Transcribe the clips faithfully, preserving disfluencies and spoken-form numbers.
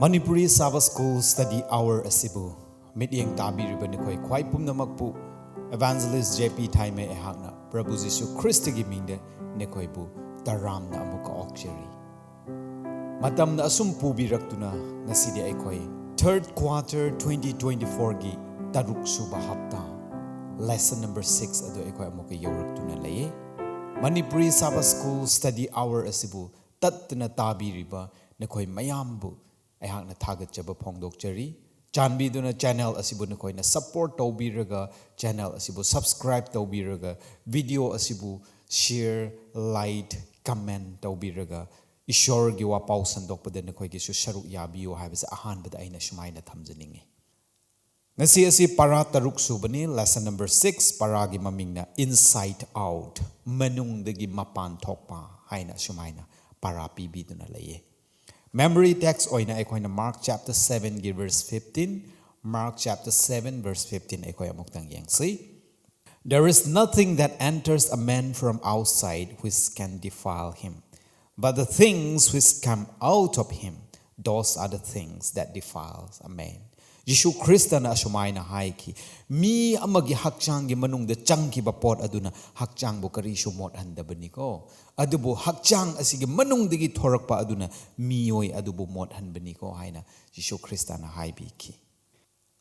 Manipuri Sabbath School Study Hour ꯑꯁꯤꯕꯨ ꯃꯤꯠꯌꯦꯡ ꯇꯥꯕꯤꯔꯤꯕ ꯅꯈꯣꯏ ꯈ꯭ꯋꯥꯏ ꯄꯨꯝꯅꯃꯛꯄꯨ Evangelist J P ꯊꯥꯏꯃꯩ ꯑꯩꯍꯥꯛꯅ ꯄ꯭ꯔꯚꯨ ꯖꯤꯁꯨ ꯈ꯭ꯔꯤꯁꯇꯒꯤ ꯃꯤꯡꯗ ꯅꯈꯣꯏꯕꯨ ꯇꯔꯥꯝꯅ ꯑꯃꯨꯛꯀ ꯑꯣꯛꯆꯔꯤ꯫ ꯃꯇꯝꯅ ꯑꯁꯨꯝ ꯄꯨꯕꯤꯔꯛꯇꯨꯅ ꯉꯁꯤꯗꯤ ꯑꯩꯈꯣꯏ third quarter twenty twenty-fourꯒꯤ ꯇꯔꯨꯛ ꯁꯨꯕ ꯍꯞꯇꯥ, lesson number six ꯑꯗꯨ ꯑꯩꯈꯣꯏ ꯑꯃꯨꯛꯀ ꯌꯧꯔꯛꯇꯨꯅ ꯂꯩꯌꯦ꯫ Manipuri Sabbath School Study Hour ꯑꯁꯤꯕꯨ ꯇꯠꯇꯅ ꯇꯥꯕꯤꯔꯤꯕ ꯅꯈꯣꯏ ꯃꯌꯥꯝꯕꯨ ꯑꯩꯍꯥꯛꯅ ꯊꯥꯒꯠꯆꯕ ꯐꯣꯡꯗꯣꯛꯆꯔꯤ꯫ ꯆꯥꯟꯕꯤꯗꯨꯅ channel ꯑꯁꯤꯕꯨ ꯅꯈꯣꯏꯅ support ꯇꯧꯕꯤꯔꯒ, channel ꯑꯁꯤꯕꯨ subscribe ꯇꯧꯕꯤꯔꯒ, video ꯑꯁꯤꯕꯨ share, like, comment ꯇꯧꯕꯤꯔꯒ, ꯏꯁꯣꯔꯒꯤ ꯋꯥꯄꯥꯎ ꯁꯟꯗꯣꯛꯄꯗ ꯅꯈꯣꯏꯒꯤꯁꯨ ꯁꯔꯨꯛ ꯌꯥꯕꯤꯌꯨ ꯍꯥꯏꯕꯁꯦ ꯑꯍꯥꯟꯕꯗ ꯑꯩꯅ ꯁꯨꯃꯥꯏꯅ ꯊꯝꯖꯅꯤꯡꯉꯤ꯫ ꯉꯁꯤ ꯑꯁꯤ ꯄꯔꯥ ꯇꯔꯨꯛ ꯁꯨꯕꯅꯤ, lesson number six, ꯄꯔꯥꯒꯤ ꯃꯃꯤꯡꯅ Inside Out, ꯃꯅꯨꯡꯗꯒꯤ ꯃꯄꯥꯟ ꯊꯣꯛꯄ ꯍꯥꯏꯅ ꯁꯨꯃꯥꯏꯅ ꯄꯔꯥ ꯄꯤꯕꯤꯗꯨꯅ ꯂꯩꯌꯦ꯫ Memory text ꯑꯣꯏꯅ ꯑꯩꯈꯣꯏꯅ Mark chapter sevenꯒꯤ verse fifteen, Mark chapter seven verse fifteen ꯑꯩꯈꯣꯏ ꯑꯃꯨꯛꯇꯪ ꯌꯦꯡꯁꯤ꯫ "There is nothing that enters a man from outside which can defile him, but the things which come out of him, those are the things that defiles a man." ꯌꯤꯁꯨ ꯈ꯭ꯔꯤꯁꯇꯅ ꯑꯁꯨꯃꯥꯏꯅ ꯍꯥꯏꯈꯤ, "ꯃꯤ ꯑꯃꯒꯤ ꯍꯛꯆꯥꯡꯒꯤ ꯃꯅꯨꯡꯗ ꯆꯪꯈꯤꯕ ꯄꯣꯠ ꯑꯗꯨꯅ ꯍꯛꯆꯥꯡꯕꯨ ꯀꯔꯤꯁꯨ ꯃꯣꯠꯍꯟꯗꯕꯅꯤꯀꯣ, ꯑꯗꯨꯕꯨ ꯍꯛꯆꯥꯡ ꯑꯁꯤꯒꯤ ꯃꯅꯨꯡꯗꯒꯤ ꯊꯣꯔꯛꯄ ꯑꯗꯨꯅ ꯃꯤꯑꯣꯏ ꯑꯗꯨꯕꯨ ꯃꯣꯠꯍꯟꯕꯅꯤꯀꯣ" ꯍꯥꯏꯅ ꯌꯤꯁꯨ ꯈ꯭ꯔꯤꯁꯇꯅ ꯍꯥꯏꯕꯤꯈꯤ꯫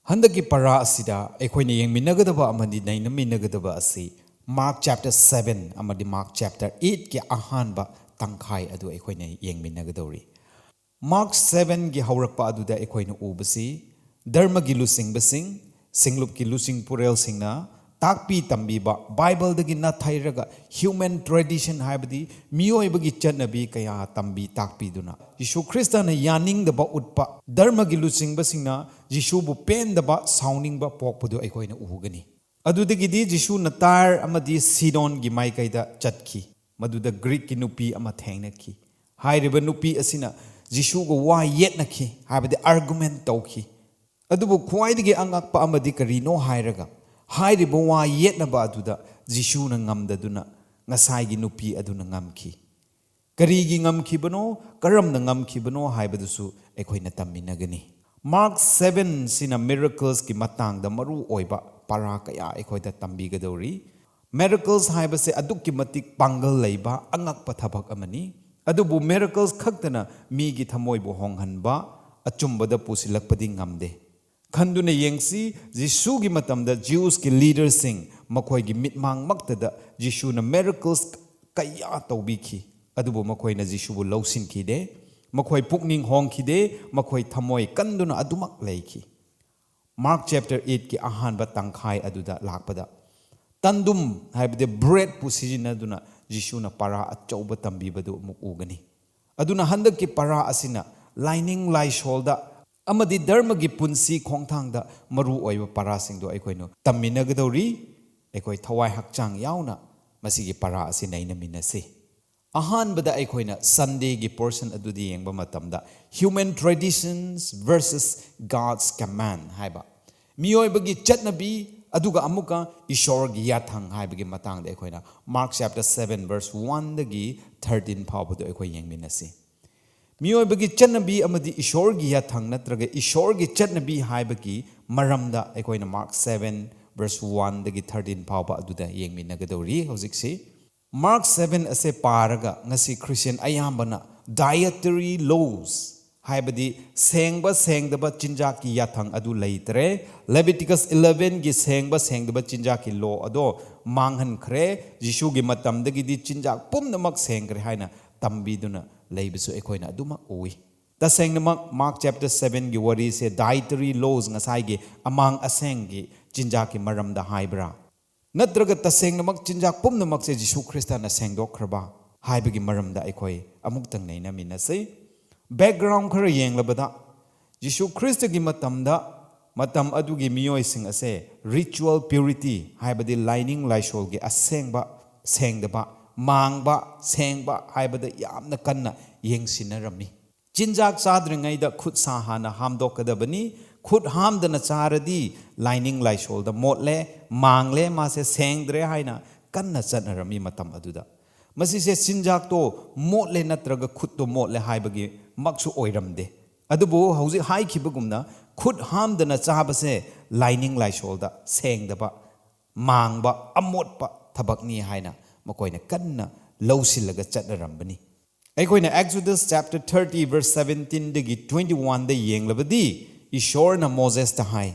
ꯍꯟꯗꯛꯀꯤ ꯄꯔꯥ ꯑꯁꯤꯗ ꯑꯩꯈꯣꯏꯅ ꯌꯦꯡꯃꯤꯟꯅꯒꯗꯕ ꯑꯃꯗꯤ ꯅꯩꯅꯃꯤꯟꯅꯒꯗꯕ ꯑꯁꯤ Mark chapter seven ꯑꯃꯗꯤ Mark chapter eightꯀꯤ ꯑꯍꯥꯟꯕ ꯇꯪꯈꯥꯏ ꯑꯗꯨ ꯑꯩꯈꯣꯏꯅ ꯌꯦꯡꯃꯤꯟꯅꯒꯗꯧꯔꯤ꯫ Mark sevenꯒꯤ ꯍꯧꯔꯛꯄ ꯑꯗꯨꯗ ꯑꯩꯈꯣꯏꯅ ꯎꯕꯁꯤ ꯙꯔꯃꯒꯤ ꯂꯨꯆꯤꯡꯕꯁꯤꯡ, ꯁꯤꯡꯂꯨꯞꯀꯤ ꯂꯨꯆꯤꯡ ꯄꯨꯔꯦꯜꯁꯤꯡꯅ ꯇꯥꯛꯄꯤ ꯇꯝꯕꯤꯕ, ꯕꯥꯏꯕꯜꯗꯒꯤ ꯅꯥꯊꯩꯔꯒ human tradition ꯍꯥꯏꯕꯗꯤ ꯃꯤꯑꯣꯏꯕꯒꯤ ꯆꯠꯅꯕꯤ ꯀꯌꯥ ꯇꯝꯕꯤ ꯇꯥꯛꯄꯤꯗꯨꯅ ꯌꯤꯁꯨ ꯈ꯭ꯔꯤꯁꯇꯅ ꯌꯥꯅꯤꯡꯗꯕ ꯎꯠꯄ, ꯙꯔꯃꯒꯤ ꯂꯨꯆꯤꯡꯕꯁꯤꯡꯅ ꯖꯤꯁꯨꯕꯨ ꯄꯦꯟꯗꯕ, ꯁꯥꯎꯅꯤꯡꯕ ꯄꯣꯛꯄꯗꯨ ꯑꯩꯈꯣꯏꯅ ꯎꯒꯅꯤ꯫ ꯑꯗꯨꯗꯒꯤꯗꯤ ꯖꯤꯁꯨꯅ ꯇꯥꯏꯔ ꯑꯃꯗꯤ ꯁꯤꯗꯣꯟꯒꯤ ꯃꯥꯏꯀꯩꯗ ꯆꯠꯈꯤ꯫ ꯃꯗꯨꯗ ꯒ꯭ꯔꯤꯛꯀꯤ ꯅꯨꯄꯤ ꯑꯃ ꯊꯦꯡꯅꯈꯤ꯫ ꯍꯥꯏꯔꯤꯕ ꯅꯨꯄꯤ ꯑꯁꯤꯅ ꯖꯤꯁꯨꯒ ꯋꯥ ꯌꯦꯠꯅꯈꯤ, ꯍꯥꯏꯕꯗꯤ argument ꯇꯧꯈꯤ꯫ ꯑꯗꯨꯕꯨ ꯈ꯭ꯋꯥꯏꯗꯒꯤ ꯑꯉꯛꯄ ꯑꯃꯗꯤ ꯀꯔꯤꯅꯣ ꯍꯥꯏꯔꯒ, ꯍꯥꯏꯔꯤꯕ ꯋꯥ ꯌꯦꯠꯅꯕ ꯑꯗꯨꯗ ꯖꯤꯁꯨꯅ ꯉꯝꯗꯗꯨꯅ ꯉꯁꯥꯏꯒꯤ ꯅꯨꯄꯤ ꯑꯗꯨꯅ ꯉꯝꯈꯤ꯫ ꯀꯔꯤꯒꯤ ꯉꯝꯈꯤꯕꯅꯣ, ꯀꯔꯝꯅ ꯉꯝꯈꯤꯕꯅꯣ ꯍꯥꯏꯕꯗꯨꯁꯨ ꯑꯩꯈꯣꯏꯅ ꯇꯝꯃꯤꯟꯅꯒꯅꯤ꯫ ꯃꯥꯔꯛ ꯁꯚꯦꯟꯁꯤꯅ ꯃꯤꯔꯦꯀꯜꯁꯀꯤ ꯃꯇꯥꯡꯗ ꯃꯔꯨ ꯑꯣꯏꯕ ꯄꯔꯥ ꯀꯌꯥ ꯑꯩꯈꯣꯏꯗ ꯇꯝꯕꯤꯒꯗꯧꯔꯤ꯫ ꯃꯤꯔꯦꯀꯜꯁ ꯍꯥꯏꯕꯁꯦ ꯑꯗꯨꯛꯀꯤ ꯃꯇꯤꯛ ꯄꯥꯡꯒꯜ ꯂꯩꯕ ꯑꯉꯛꯄ ꯊꯕꯛ ꯑꯃꯅꯤ꯫ ꯑꯗꯨꯕꯨ ꯃꯤꯔꯦꯀꯜꯁ ꯈꯛꯇꯅ ꯃꯤꯒꯤ ꯊꯃꯣꯏꯕꯨ ꯍꯣꯡꯍꯟꯕ, ꯑꯆꯨꯝꯕꯗ ꯄꯨꯁꯤꯜꯂꯛꯄꯗꯤ ꯉꯝꯗꯦ꯫ ꯈꯟꯗꯨꯅ ꯌꯦꯡꯁꯤ, ꯖꯤꯁꯨꯒꯤ ꯃꯇꯝꯗ ꯖ꯭ꯌꯨꯁꯀꯤ ꯂꯤꯗꯔꯁꯤꯡ ꯃꯈꯣꯏꯒꯤ ꯃꯤꯠꯃꯥꯡꯃꯛꯇꯗ ꯖꯤꯁꯨꯅ ꯃꯤꯔꯦꯀꯜꯁ ꯀꯌꯥ ꯇꯧꯕꯤꯈꯤ꯫ ꯑꯗꯨꯕꯨ ꯃꯈꯣꯏꯅ ꯖꯤꯁꯨꯕꯨ ꯂꯧꯁꯤꯟꯈꯤꯗꯦ꯫ ꯃꯈꯣꯏ ꯄꯨꯛꯅꯤꯡ ꯍꯣꯡꯈꯤꯗꯦ꯫ ꯃꯈꯣꯏ ꯊꯃꯣꯏ ꯀꯟꯗꯨꯅ ꯑꯗꯨꯃꯛ ꯂꯩꯈꯤ꯫ ꯃꯥꯔꯛ ꯆꯦꯞꯇꯔ ꯑꯩꯠꯀꯤ ꯑꯍꯥꯟꯕ ꯇꯪꯈꯥꯏ ꯑꯗꯨꯗ ꯂꯥꯛꯄꯗ, ꯇꯟꯗꯨꯝ ꯍꯥꯏꯕꯗꯤ ꯕ꯭ꯔꯦꯗꯄꯨ ꯁꯤꯖꯤꯟꯅꯗꯨꯅ ꯖꯤꯁꯨꯅ ꯄꯔꯥ ꯑꯆꯧꯕ ꯇꯝꯕꯤꯕꯗꯨ ꯑꯃꯨꯛ ꯎꯒꯅꯤ꯫ ꯑꯗꯨꯅ ꯍꯟꯗꯛꯀꯤ ꯄꯔꯥ ꯑꯁꯤꯅ ꯂꯥꯏꯅꯤꯡ ꯂꯥꯏꯁꯣꯜꯗ ꯑꯃꯗꯤ ꯙꯔꯃꯒꯤ ꯄꯨꯟꯁꯤ ꯈꯣꯡꯊꯥꯡꯗ ꯃꯔꯨ ꯑꯣꯏꯕ ꯄꯔꯥꯁꯤꯡꯗꯨ ꯑꯩꯈꯣꯏꯅ ꯇꯝꯃꯤꯟꯅꯒꯗꯧꯔꯤ꯫ ꯑꯩꯈꯣꯏ ꯊꯋꯥꯏ ꯍꯛꯆꯥꯡ ꯌꯥꯎꯅ ꯃꯁꯤꯒꯤ ꯄꯔꯥ ꯑꯁꯤ ꯅꯩꯅꯃꯤꯟꯅꯁꯤ꯫ ꯑꯍꯥꯟꯕꯗ ꯑꯩꯈꯣꯏꯅ ꯁꯟꯗꯦꯒꯤ ꯄꯣꯔꯁꯟ ꯑꯗꯨꯗ ꯌꯦꯡꯕ ꯃꯇꯝꯗ, Human Traditions versus God's Command ꯍꯥꯏꯕ, ꯃꯤꯑꯣꯏꯕꯒꯤ ꯆꯠꯅꯕꯤ ꯑꯗꯨꯒ ꯑꯃꯨꯛꯀ ꯏꯁꯣꯔꯒꯤ ꯌꯥꯊꯪ ꯍꯥꯏꯕꯒꯤ ꯃꯇꯥꯡꯗ ꯑꯩꯈꯣꯏꯅ ꯃꯥꯔꯛ ꯆꯦꯞꯇꯔ ꯁꯚꯦꯟ ꯚꯔꯁ ꯋꯥꯟꯗꯒꯤ ꯊꯥꯔꯇꯤꯟ ꯐꯥꯎꯕꯗꯨ ꯑꯩꯈꯣꯏ ꯌꯦꯡꯃꯤꯟꯅꯁꯤ꯫ ꯃꯤꯑꯣꯏꯕꯒꯤ ꯆꯠꯅꯕꯤ ꯑꯃꯗꯤ ꯏꯁꯣꯔꯒꯤ ꯌꯥꯊꯪ ꯅꯠꯇ꯭ꯔꯒ ꯏꯁꯣꯔꯒꯤ ꯆꯠꯅꯕꯤ ꯍꯥꯏꯕꯒꯤ ꯃꯔꯝꯗ ꯑꯩꯈꯣꯏꯅ ꯃꯥꯔꯛ ꯁꯚꯦꯟ ꯚꯔꯁ ꯋꯥꯟꯗꯒꯤ ꯊꯥꯔꯇꯤꯟ ꯐꯥꯎꯕ ꯑꯗꯨꯗ ꯌꯦꯡꯃꯤꯟꯅꯒꯗꯧꯔꯤ ꯍꯧꯖꯤꯛꯁꯤ꯫ ꯃꯥꯔꯛ ꯁꯚꯦꯟ ꯑꯁꯦ ꯄꯥꯔꯒ ꯉꯁꯤ ꯈ꯭ꯔꯤꯁꯇꯤꯌꯟ ꯑꯌꯥꯝꯕꯅ dietary laws ꯍꯥꯏꯕꯗꯤ ꯁꯦꯡꯕ ꯁꯦꯡꯗꯕ ꯆꯤꯟꯖꯥꯛꯀꯤ ꯌꯥꯊꯪ ꯑꯗꯨ ꯂꯩꯇ꯭ꯔꯦ꯫ ꯂꯦꯕꯤꯇꯤꯀꯁ ꯏꯂꯦꯚꯦꯟꯒꯤ ꯁꯦꯡꯕ ꯁꯦꯡꯗꯕ ꯆꯤꯟꯖꯥꯛꯀꯤ ꯂꯣ ꯑꯗꯣ ꯃꯥꯡꯍꯟꯈ꯭ꯔꯦ꯫ ꯖꯤꯁꯨꯒꯤ ꯃꯇꯝꯗꯒꯤꯗꯤ ꯆꯤꯟꯖꯥꯛ ꯄꯨꯝꯅꯃꯛ ꯁꯦꯡꯈ꯭ꯔꯦ ꯍꯥꯏꯅ ꯇꯝꯕꯤꯗꯨꯅ ꯂꯩꯕꯁꯨ ꯑꯩꯈꯣꯏꯅ ꯑꯗꯨꯃꯛ ꯎꯏ꯫ ꯇꯁꯦꯡꯅꯃꯛ ꯃꯥꯔꯛ ꯆꯦꯞꯇꯔ ꯁꯚꯦꯟꯒꯤ ꯋꯥꯔꯤꯁꯦ dietary laws, ꯉꯁꯥꯏꯒꯤ ꯑꯃꯥꯡ ꯑꯁꯦꯡꯒꯤ ꯆꯤꯟꯖꯥꯛꯀꯤ ꯃꯔꯝꯗ ꯍꯥꯏꯕ꯭ꯔꯥ? ꯅꯠꯇ꯭ꯔꯒ ꯇꯁꯦꯡꯅꯃꯛ ꯆꯤꯟꯖꯥꯛ ꯄꯨꯝꯅꯃꯛꯁꯦ ꯖꯤꯁꯨ ꯈ꯭ꯔꯤꯁꯇꯅ ꯁꯦꯡꯗꯣꯛꯈ꯭ꯔꯕ ꯍꯥꯏꯕꯒꯤ ꯃꯔꯝꯗ ꯑꯩꯈꯣꯏ ꯑꯃꯨꯛꯇꯪ ꯅꯩꯅꯃꯤꯟꯅꯁꯤ꯫ ꯕꯦꯛꯒ꯭ꯔꯥꯎꯟ ꯈꯔ ꯌꯦꯡꯂꯕꯗ, ꯖꯤꯁꯨ ꯈ꯭ꯔꯤꯁꯇꯒꯤ ꯃꯇꯝꯗ, ꯃꯇꯝ ꯑꯗꯨꯒꯤ ꯃꯤꯑꯣꯏꯁꯤꯡ ꯑꯁꯦ ritual purity ꯍꯥꯏꯕꯗꯤ ꯂꯥꯏꯅꯤꯡ ꯂꯥꯏꯁꯣꯜꯒꯤ ꯑꯁꯦꯡꯕ, ꯁꯦꯡꯗꯕ, ꯃꯥꯡꯕ, ꯁꯦꯡꯕ ꯍꯥꯏꯕꯗ ꯌꯥꯝꯅ ꯀꯟꯅ ꯌꯦꯡꯁꯤꯟꯅꯔꯝꯃꯤ꯫ ꯆꯤꯟꯖꯥꯛ ꯆꯥꯗ꯭ꯔꯤꯉꯩꯗ ꯈꯨꯠ ꯁꯥ ꯍꯥꯟꯅ ꯍꯥꯝꯗꯣꯛꯀꯗꯕꯅꯤ꯫ ꯈꯨꯠ ꯍꯥꯝꯗꯅ ꯆꯥꯔꯗꯤ ꯂꯥꯏꯅꯤꯡ ꯂꯥꯏꯁꯣꯜꯗ ꯃꯣꯠꯂꯦ, ꯃꯥꯡꯂꯦ, ꯃꯥꯁꯦ ꯁꯦꯡꯗ꯭ꯔꯦ ꯍꯥꯏꯅ ꯀꯟꯅ ꯆꯠꯅꯔꯝꯃꯤ ꯃꯇꯝ ꯑꯗꯨꯗ꯫ ꯃꯁꯤꯁꯦ ꯆꯤꯟꯖꯥꯛꯇꯣ ꯃꯣꯠꯂꯦ ꯅꯠꯇ꯭ꯔꯒ ꯈꯨꯠꯇꯣ ꯃꯣꯠꯂꯦ ꯍꯥꯏꯕꯒꯤ ꯃꯛꯁꯨ ꯑꯣꯏꯔꯝꯗꯦ꯫ ꯑꯗꯨꯕꯨ ꯍꯧꯖꯤꯛ ꯍꯥꯏꯈꯤꯕꯒꯨꯝꯅ ꯈꯨꯠ ꯍꯥꯝꯗꯅ ꯆꯥꯕꯁꯦ ꯂꯥꯏꯅꯤꯡ ꯂꯥꯏꯁꯣꯜꯗ ꯁꯦꯡꯗꯕ, ꯃꯥꯡꯕ, ꯑꯃꯣꯠꯄ ꯊꯕꯛꯅꯤ ꯍꯥꯏꯅ ꯃꯈꯣꯏꯅ ꯀꯟꯅ ꯂꯧꯁꯤꯜꯂꯒ ꯆꯠꯅꯔꯝꯕꯅꯤ꯫ ꯑꯩꯈꯣꯏꯅ Exodus chapter thirty verse seventeenꯗꯒꯤ twenty oneꯗ ꯌꯦꯡꯂꯕꯗꯤ, ꯏꯁꯣꯔꯅ ꯃꯣꯖꯦꯁꯇ ꯍꯥꯏ,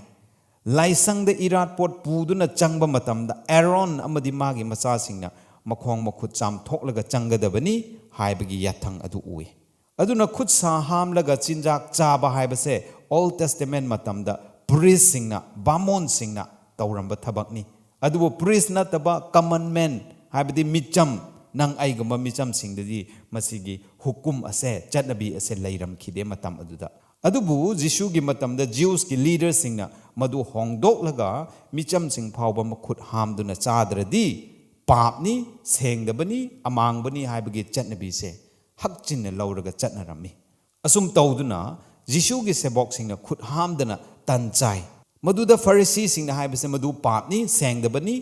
ꯂꯥꯏꯁꯪꯗ ꯏꯔꯥꯠꯄꯣꯠ ꯄꯨꯗꯨꯅ ꯆꯪꯕ ꯃꯇꯝꯗ ꯑꯦꯔꯣꯟ ꯑꯃꯗꯤ ꯃꯥꯒꯤ ꯃꯆꯥꯁꯤꯡꯅ ꯃꯈꯣꯡ ꯃꯈꯨꯠ ꯆꯥꯝꯊꯣꯛꯂꯒ ꯆꯪꯒꯗꯕꯅꯤ ꯍꯥꯏꯕꯒꯤ ꯌꯥꯊꯪ ꯑꯗꯨ ꯎꯏ꯫ ꯑꯗꯨꯅ ꯈꯨꯠ ꯁꯥ ꯍꯥꯝꯂꯒ ꯆꯤꯟꯖꯥꯛ ꯆꯥꯕ ꯍꯥꯏꯕꯁꯦ Old Testament ꯃꯇꯝꯗ ꯄ꯭ꯔꯤꯁꯁꯤꯡꯅ, ꯕꯥꯃꯣꯟꯁꯤꯡꯅ ꯇꯧꯔꯝꯕ ꯊꯕꯛꯅꯤ꯫ ꯑꯗꯨꯕꯨ ꯄ꯭ꯔꯤꯁ ꯅꯠꯇꯕ ꯀꯃꯟ ꯃꯦꯟ, ꯍꯥꯏꯕꯗꯤ ꯃꯤꯆꯝ, ꯅꯪ ꯑꯩꯒꯨꯝꯕ ꯃꯤꯆꯝꯁꯤꯡꯗꯗꯤ ꯃꯁꯤꯒꯤ ꯍꯨꯀꯨꯝ ꯑꯁꯦ, ꯆꯠꯅꯕꯤ ꯑꯁꯦ ꯂꯩꯔꯝꯈꯤꯗꯦ ꯃꯇꯝ ꯑꯗꯨꯗ꯫ ꯑꯗꯨꯕꯨ ꯖꯤꯁꯨꯒꯤ ꯃꯇꯝꯗ ꯖꯤꯎꯁꯀꯤ ꯂꯤꯗꯔꯁꯤꯡꯅ ꯃꯗꯨ ꯍꯣꯡꯗꯣꯛꯂꯒ ꯃꯤꯆꯝꯁꯤꯡ ꯐꯥꯎꯕ ꯃꯈꯨꯠ ꯍꯥꯝꯗꯨꯅ ꯆꯥꯗ꯭ꯔꯗꯤ ꯄꯥꯞꯅꯤ, ꯁꯦꯡꯗꯕꯅꯤ, ꯑꯃꯥꯡꯕꯅꯤ ꯍꯥꯏꯕꯒꯤ ꯆꯠꯅꯕꯤꯁꯦ ꯍꯛꯆꯤꯟꯅ ꯂꯧꯔꯒ ꯆꯠꯅꯔꯝꯃꯤ꯫ ꯑꯁꯨꯝ ꯇꯧꯗꯨꯅ ꯖꯤꯁꯨꯒꯤ ꯁꯦꯕꯣꯛꯁꯤꯡꯅ ꯈꯨꯠ ꯍꯥꯝꯗꯅ ꯇꯟ ꯆꯥꯏ꯫ ꯃꯗꯨꯗ ꯐꯔꯤꯁꯤꯁꯤꯡꯅ ꯍꯥꯏꯕꯁꯦ ꯃꯗꯨ ꯄꯥꯞꯅꯤ, ꯁꯦꯡꯗꯕꯅꯤ,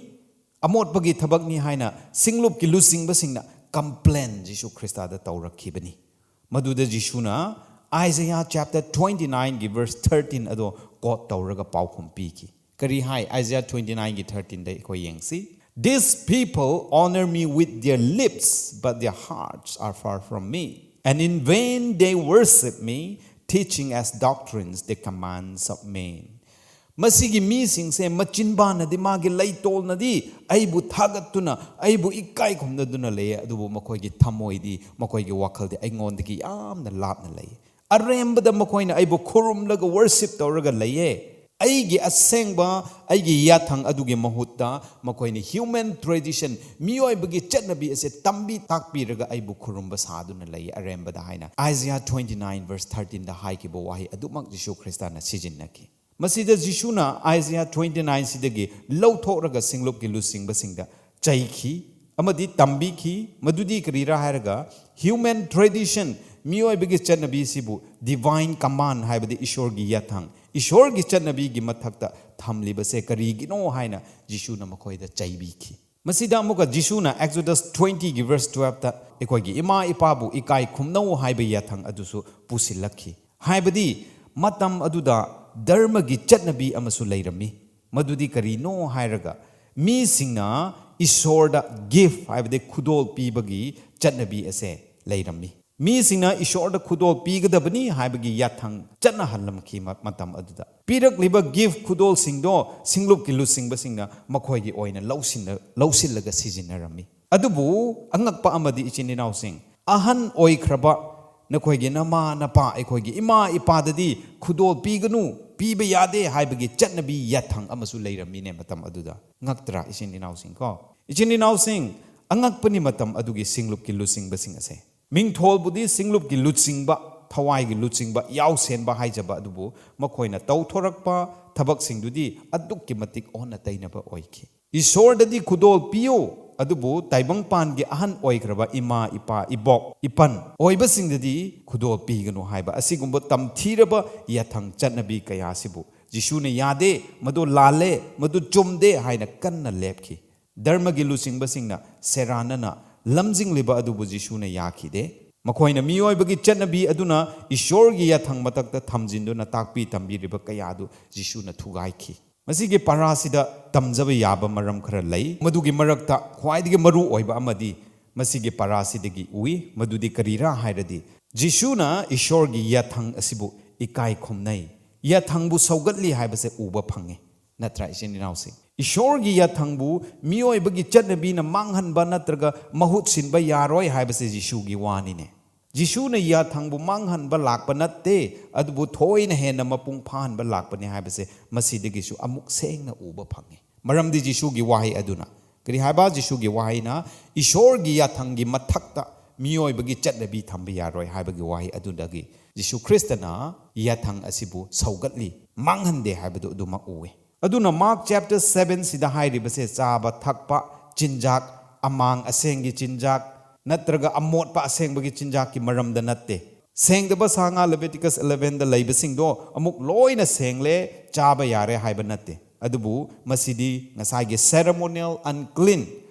ꯑꯃꯣꯠꯄꯒꯤ ꯊꯕꯛꯅꯤ ꯍꯥꯏꯅ ꯁꯤꯡꯂꯨꯞꯀꯤ ꯂꯨꯆꯤꯡꯕꯁꯤꯡꯅ ꯀꯝꯄ꯭ꯂꯦꯟ ꯖꯤꯁꯨ ꯈ꯭ꯔꯤꯁꯇꯥꯗ ꯇꯧꯔꯛꯈꯤꯕꯅꯤ꯫ ꯃꯗꯨꯗ ꯖꯤꯁꯨꯅ Isaiah chapter twenty nineꯒꯤ verse thirteen ꯑꯗꯣ ꯀꯣꯠ ꯇꯧꯔꯒ ꯄꯥꯎꯈꯨꯝ ꯄꯤꯈꯤ꯫ ꯀꯔꯤ ꯍꯥꯏ? Isaiah twenty nineꯒꯤ thirteenꯗ ꯑꯩꯈꯣꯏ ꯌꯦꯡꯁꯤ꯫ These people honor me with their lips, but their hearts are far from me. And in vain they worship me, teaching as doctrines the commands of men. ꯃꯁꯤꯒꯤ ꯃꯤꯁꯤꯡꯁꯦ ꯃꯆꯤꯟꯕꯥꯅꯗꯤ, ꯃꯥꯒꯤ ꯂꯩꯇꯣꯜꯅꯗꯤ ꯑꯩꯕꯨ ꯊꯥꯒꯠꯇꯨꯅ, ꯑꯩꯕꯨ ꯏꯀꯥꯏ ꯈꯨꯝꯅꯗꯨꯅ ꯂꯩꯌꯦ, ꯑꯗꯨꯕꯨ ꯃꯈꯣꯏꯒꯤ ꯊꯃꯣꯏꯗꯤ, ꯃꯈꯣꯏꯒꯤ ꯋꯥꯈꯜꯗꯤ ꯑꯩꯉꯣꯟꯗꯒꯤ ꯌꯥꯝꯅ ꯂꯥꯞꯅ ꯂꯩ꯫ ꯑꯔꯦꯝꯕꯗ ꯃꯈꯣꯏꯅ ꯑꯩꯕꯨ ꯈꯨꯔꯨꯝꯂꯒ ꯋꯔꯁꯤꯞ ꯇꯧꯔꯒ ꯂꯩꯌꯦ꯫ ꯑꯩꯒꯤ ꯑꯁꯦꯡꯕ, ꯑꯩꯒꯤ ꯌꯥꯊꯪ ꯑꯗꯨꯒꯤ ꯃꯍꯨꯠꯇ ꯃꯈꯣꯏꯅ human tradition, ꯃꯤꯑꯣꯏꯕꯒꯤ ꯆꯠꯅꯕꯤ ꯑꯁꯦ ꯇꯝꯕꯤ ꯇꯥꯛꯄꯤꯔꯒ ꯑꯩꯕꯨ ꯈꯨꯔꯨꯝꯕ ꯁꯥꯗꯨꯅ ꯂꯩꯌꯦ ꯑꯔꯦꯝꯕꯗ ꯍꯥꯏꯅ Isaiah twenty nine verse thirteenꯗ ꯍꯥꯏꯈꯤꯕ ꯋꯥꯍꯩ ꯑꯗꯨꯃꯛ ꯖꯤꯁꯨ ꯈ꯭ꯔꯤꯁꯇꯅ ꯁꯤꯖꯤꯟꯅꯈꯤ꯫ ꯃꯁꯤꯗ ꯖꯤꯁꯨꯅ Isaiah twenty nineꯁꯤꯗꯒꯤ ꯂꯧꯊꯣꯛꯂꯒ ꯁꯤꯡꯂꯨꯞꯀꯤ ꯂꯨꯆꯤꯡꯕꯁꯤꯡꯗ ꯆꯩꯈꯤ ꯑꯃꯗꯤ ꯇꯝꯕꯤꯈꯤ꯫ ꯃꯗꯨꯗꯤ ꯀꯔꯤꯔꯥ ꯍꯥꯏꯔꯒ, human tradition, ꯃꯤꯑꯣꯏꯕꯒꯤ ꯆꯠꯅꯕꯤꯁꯤꯕꯨ divine command, ꯍꯥꯏꯕꯗꯤ ꯏꯁꯣꯔꯒꯤ ꯌꯥꯊꯪ, ꯏꯁꯣꯔꯒꯤ ꯆꯠꯅꯕꯤꯒꯤ ꯃꯊꯛꯇ ꯊꯝꯂꯤꯕꯁꯦ ꯀꯔꯤꯒꯤꯅꯣ ꯍꯥꯏꯅ ꯖꯤꯁꯨꯅ ꯃꯈꯣꯏꯗ ꯆꯩꯕꯤꯈꯤ꯫ ꯃꯁꯤꯗ ꯑꯃꯨꯛꯀ ꯖꯤꯁꯨꯅ Exodus twenty ꯒꯤ verse twelve ꯇ ꯑꯩꯈꯣꯏꯒꯤ ꯏꯃꯥ ꯏꯄꯥꯕꯨ ꯏꯀꯥꯏ ꯈꯨꯝꯅꯧ ꯍꯥꯏꯕ ꯌꯥꯊꯪ ꯑꯗꯨꯁꯨ ꯄꯨꯁꯤꯜꯂꯛꯈꯤ꯫ ꯍꯥꯏꯕꯗꯤ ꯃꯇꯝ ꯑꯗꯨꯗ ꯙꯔꯃꯒꯤ ꯆꯠꯅꯕꯤ ꯑꯃꯁꯨ ꯂꯩꯔꯝꯃꯤ꯫ ꯃꯗꯨꯗꯤ ꯀꯔꯤꯅꯣ ꯍꯥꯏꯔꯒ ꯃꯤꯁꯤꯡꯅ ꯏꯁꯣꯔꯗ gift ꯍꯥꯏꯕꯗꯤ ꯈꯨꯗꯣꯜ ꯄꯤꯕꯒꯤ ꯆꯠꯅꯕꯤ ꯑꯁꯦ ꯂꯩꯔꯝꯃꯤ꯫ ꯃꯤꯁꯤꯡꯅ ꯏꯁꯣꯔꯗ ꯈꯨꯗꯣꯜ ꯄꯤꯒꯗꯕꯅꯤ ꯍꯥꯏꯕꯒꯤ ꯌꯥꯊꯪ ꯆꯠꯅꯍꯜꯂꯝꯈꯤ ꯃ-, ꯃꯇꯝ ꯑꯗꯨꯗ꯫ ꯄꯤꯔꯛꯂꯤꯕ gift ꯈꯨꯗꯣꯜꯁꯤꯡꯗꯣ ꯁꯤꯡꯂꯨꯞꯀꯤ ꯂꯨꯆꯤꯡꯕꯁꯤꯡꯅ ꯃꯈꯣꯏꯒꯤ ꯑꯣꯏꯅ ꯂꯧꯁꯤꯟꯅ-, ꯂꯧꯁꯤꯜꯂꯒ ꯁꯤꯖꯤꯟꯅꯔꯝꯃꯤ꯫ ꯑꯗꯨꯕꯨ ꯑꯉꯛꯄ ꯑꯃꯗꯤ ꯏꯆꯤꯟ ꯏꯅꯥꯎꯁꯤꯡ, ꯑꯍꯟ ꯑꯣꯏꯈ꯭ꯔꯕ ꯅꯈꯣꯏꯒꯤ ꯅꯃꯥ ꯅꯄꯥ, ꯑꯩꯈꯣꯏꯒꯤ ꯏꯃꯥ ꯏꯄꯥꯗꯗꯤ ꯈꯨꯗꯣꯜ ꯄꯤꯒꯅꯨ, ꯄꯤꯕ ꯌꯥꯗꯦ ꯍꯥꯏꯕꯒꯤ ꯆꯠꯅꯕꯤ ꯌꯥꯊꯪ ꯑꯃꯁꯨ ꯂꯩꯔꯝꯃꯤꯅꯦ ꯃꯇꯝ ꯑꯗꯨꯗ꯫ ꯉꯛꯇ꯭ꯔꯥ ꯏꯆꯤꯟ ꯏꯅꯥꯎꯁꯤꯡ ꯀꯣ? ꯏꯆꯤꯟ ꯏꯅꯥꯎꯁꯤꯡ, ꯑꯉꯛꯄꯅꯤ ꯃꯇꯝ ꯑꯗꯨꯒꯤ ꯁꯤꯡꯂꯨꯞꯀꯤ ꯂꯨꯆꯤꯡꯕꯁꯤꯡ ꯑꯁꯦ꯫ ꯃꯤꯡꯊꯣꯜꯕꯨꯗꯤ ꯁꯤꯡꯂꯨꯞꯀꯤ ꯂꯨꯆꯤꯡꯕ, ꯊꯋꯥꯏꯒꯤ ꯂꯨꯆꯤꯡꯕ, ꯌꯥꯎꯁꯦꯟꯕ ꯍꯥꯏꯖꯕ ꯑꯗꯨꯕꯨ ꯃꯈꯣꯏꯅ ꯇꯧꯊꯣꯔꯛꯄ ꯊꯕꯛꯁꯤꯡꯗꯨꯗꯤ ꯑꯗꯨꯛꯀꯤ ꯃꯇꯤꯛ ꯑꯣꯟꯅ ꯇꯩꯅꯕ ꯑꯣꯏꯈꯤ꯫ ꯏꯁꯣꯔꯗꯗꯤ ꯈꯨꯗꯣꯜ ꯄꯤꯌꯨ, ꯑꯗꯨꯕꯨ ꯇꯥꯏꯕꯪꯄꯥꯟꯒꯤ ꯑꯍꯟ ꯑꯣꯏꯈ꯭ꯔꯕ ꯏꯃꯥ, ꯏꯄꯥ, ꯏꯕꯣꯛ, ꯏꯄꯟ ꯑꯣꯏꯕꯁꯤꯡꯗꯗꯤ ꯈꯨꯗꯣꯜ ꯄꯤꯒꯅꯨ ꯍꯥꯏꯕ ꯑꯁꯤꯒꯨꯝꯕ ꯇꯝꯊꯤꯔꯕ ꯌꯥꯊꯪ ꯆꯠꯅꯕꯤ ꯀꯌꯥ ꯑꯁꯤꯕꯨ ꯖꯤꯁꯨꯅ ꯌꯥꯗꯦ, ꯃꯗꯨ ꯂꯥꯜꯂꯦ, ꯃꯗꯨ ꯆꯨꯝꯗꯦ ꯍꯥꯏꯅ ꯀꯟꯅ ꯂꯦꯞꯈꯤ꯫ ꯙꯔꯃꯒꯤ ꯂꯨꯆꯤꯡꯕꯁꯤꯡꯅ ꯁꯦꯔꯥꯟꯅꯅ ꯂꯝꯖꯤꯡꯂꯤꯕ ꯑꯗꯨꯕꯨ ꯖꯤꯁꯨꯅ ꯌꯥꯈꯤꯗꯦ꯫ ꯃꯈꯣꯏꯅ ꯃꯤꯑꯣꯏꯕꯒꯤ ꯆꯠꯅꯕꯤ ꯑꯗꯨꯅ ꯏꯁꯣꯔꯒꯤ ꯌꯥꯊꯪ ꯃꯊꯛꯇ ꯊꯝꯖꯤꯟꯗꯨꯅ ꯇꯥꯛꯄꯤ ꯇꯝꯕꯤꯔꯤꯕ ꯀꯌꯥ ꯑꯗꯨ ꯖꯤꯁꯨꯅ ꯊꯨꯒꯥꯏꯈꯤ꯫ ꯃꯁꯤꯒꯤ ꯄꯔꯥꯁꯤꯗ ꯇꯝꯖꯕ ꯌꯥꯕ ꯃꯔꯝ ꯈꯔ ꯂꯩ꯫ ꯃꯗꯨꯒꯤ ꯃꯔꯛꯇ ꯈ꯭ꯋꯥꯏꯗꯒꯤ ꯃꯔꯨ ꯑꯣꯏꯕ ꯑꯃꯗꯤ ꯃꯁꯤꯒꯤ ꯄꯔꯥꯁꯤꯗꯒꯤ ꯎꯏ꯫ ꯃꯗꯨꯗꯤ ꯀꯔꯤꯔꯥ ꯍꯥꯏꯔꯗꯤ, ꯖꯤꯁꯨꯅ ꯏꯁꯣꯔꯒꯤ ꯌꯥꯊꯪ ꯑꯁꯤꯕꯨ ꯏꯀꯥꯏ ꯈꯨꯝꯅꯩ, ꯌꯥꯊꯪꯕꯨ ꯁꯧꯒꯠꯂꯤ ꯍꯥꯏꯕꯁꯦ ꯎꯕ ꯐꯪꯉꯤ꯫ ꯅꯠꯇ꯭ꯔꯥ, ꯏꯆꯤꯟ ꯏꯅꯥꯎꯁꯤꯡ? ꯏꯁꯣꯔꯒꯤ ꯌꯥꯊꯪꯕꯨ ꯃꯤꯑꯣꯏꯕꯒꯤ ꯆꯠꯅꯕꯤꯅ ꯃꯥꯡꯍꯟꯕ ꯅꯠꯇ꯭ꯔꯒ ꯃꯍꯨꯠ ꯁꯤꯟꯕ ꯌꯥꯔꯣꯏ ꯍꯥꯏꯕꯁꯦ ꯖꯤꯁꯨꯒꯤ ꯋꯥꯅꯤꯅꯦ꯫ ꯖꯤꯁꯨꯅ ꯌꯥꯊꯪꯕꯨ ꯃꯥꯡꯍꯟꯕ ꯂꯥꯛꯄ ꯅꯠꯇꯦ, ꯑꯗꯨꯕꯨ ꯊꯣꯏꯅ ꯍꯦꯟꯅ ꯃꯄꯨꯡ ꯐꯥꯍꯟꯕ ꯂꯥꯛꯄꯅꯤ ꯍꯥꯏꯕꯁꯦ ꯃꯁꯤꯗꯒꯤꯁꯨ ꯑꯃꯨꯛ ꯁꯦꯡꯅ ꯎꯕ ꯐꯪꯉꯤ꯫ ꯃꯔꯝꯗꯤ ꯖꯤꯁꯨꯒꯤ ꯋꯥꯍꯩ ꯑꯗꯨꯅ, ꯀꯔꯤ ꯍꯥꯏꯕ? ꯖꯤꯁꯨꯒꯤ ꯋꯥꯍꯩꯅ ꯏꯁꯣꯔꯒꯤ ꯌꯥꯊꯪꯒꯤ ꯃꯊꯛꯇ ꯃꯤꯑꯣꯏꯕꯒꯤ ꯆꯠꯅꯕꯤ ꯊꯝꯕ ꯌꯥꯔꯣꯏ ꯍꯥꯏꯕꯒꯤ ꯋꯥꯍꯩ ꯑꯗꯨꯗꯒꯤ ꯖꯤꯁꯨ ꯈ꯭ꯔꯤꯁꯇꯅ ꯌꯥꯊꯪ ꯑꯁꯤꯕꯨ ꯁꯧꯒꯠꯂꯤ, ꯃꯥꯡꯍꯟꯗꯦ ꯍꯥꯏꯕꯗꯨ ꯑꯗꯨꯃꯛ ꯎꯏ꯫ ꯑꯗꯨꯅ Mark chapter seven ꯁꯤꯗ ꯍꯥꯏꯔꯤꯕꯁꯦ ꯆꯥꯕ ꯊꯛꯄ, ꯆꯤꯟꯖꯥꯛ, ꯑꯃꯥꯡ ꯑꯁꯦꯡꯒꯤ ꯆꯤꯟꯖꯥꯛ ꯅꯠꯇ꯭ꯔꯒ ꯑꯃꯣꯠꯄ ꯑꯁꯦꯡꯕꯒꯤ ꯆꯤꯟꯖꯥꯛꯀꯤ ꯃꯔꯝꯗ ꯅꯠꯇꯦ꯫ ꯁꯦꯡꯗꯕ ꯁꯥ ꯉꯥ Leviticus eleven ꯗ ꯂꯩꯕꯁꯤꯡꯗꯣ ꯑꯃꯨꯛ ꯂꯣꯏꯅ ꯁꯦꯡꯂꯦ, ꯆꯥꯕ ꯌꯥꯔꯦ ꯍꯥꯏꯕ ꯅꯠꯇꯦ꯫ ꯑꯗꯨꯕꯨ ꯃꯁꯤꯗꯤ ꯉꯁꯥꯏꯒꯤ ceremonial unclean,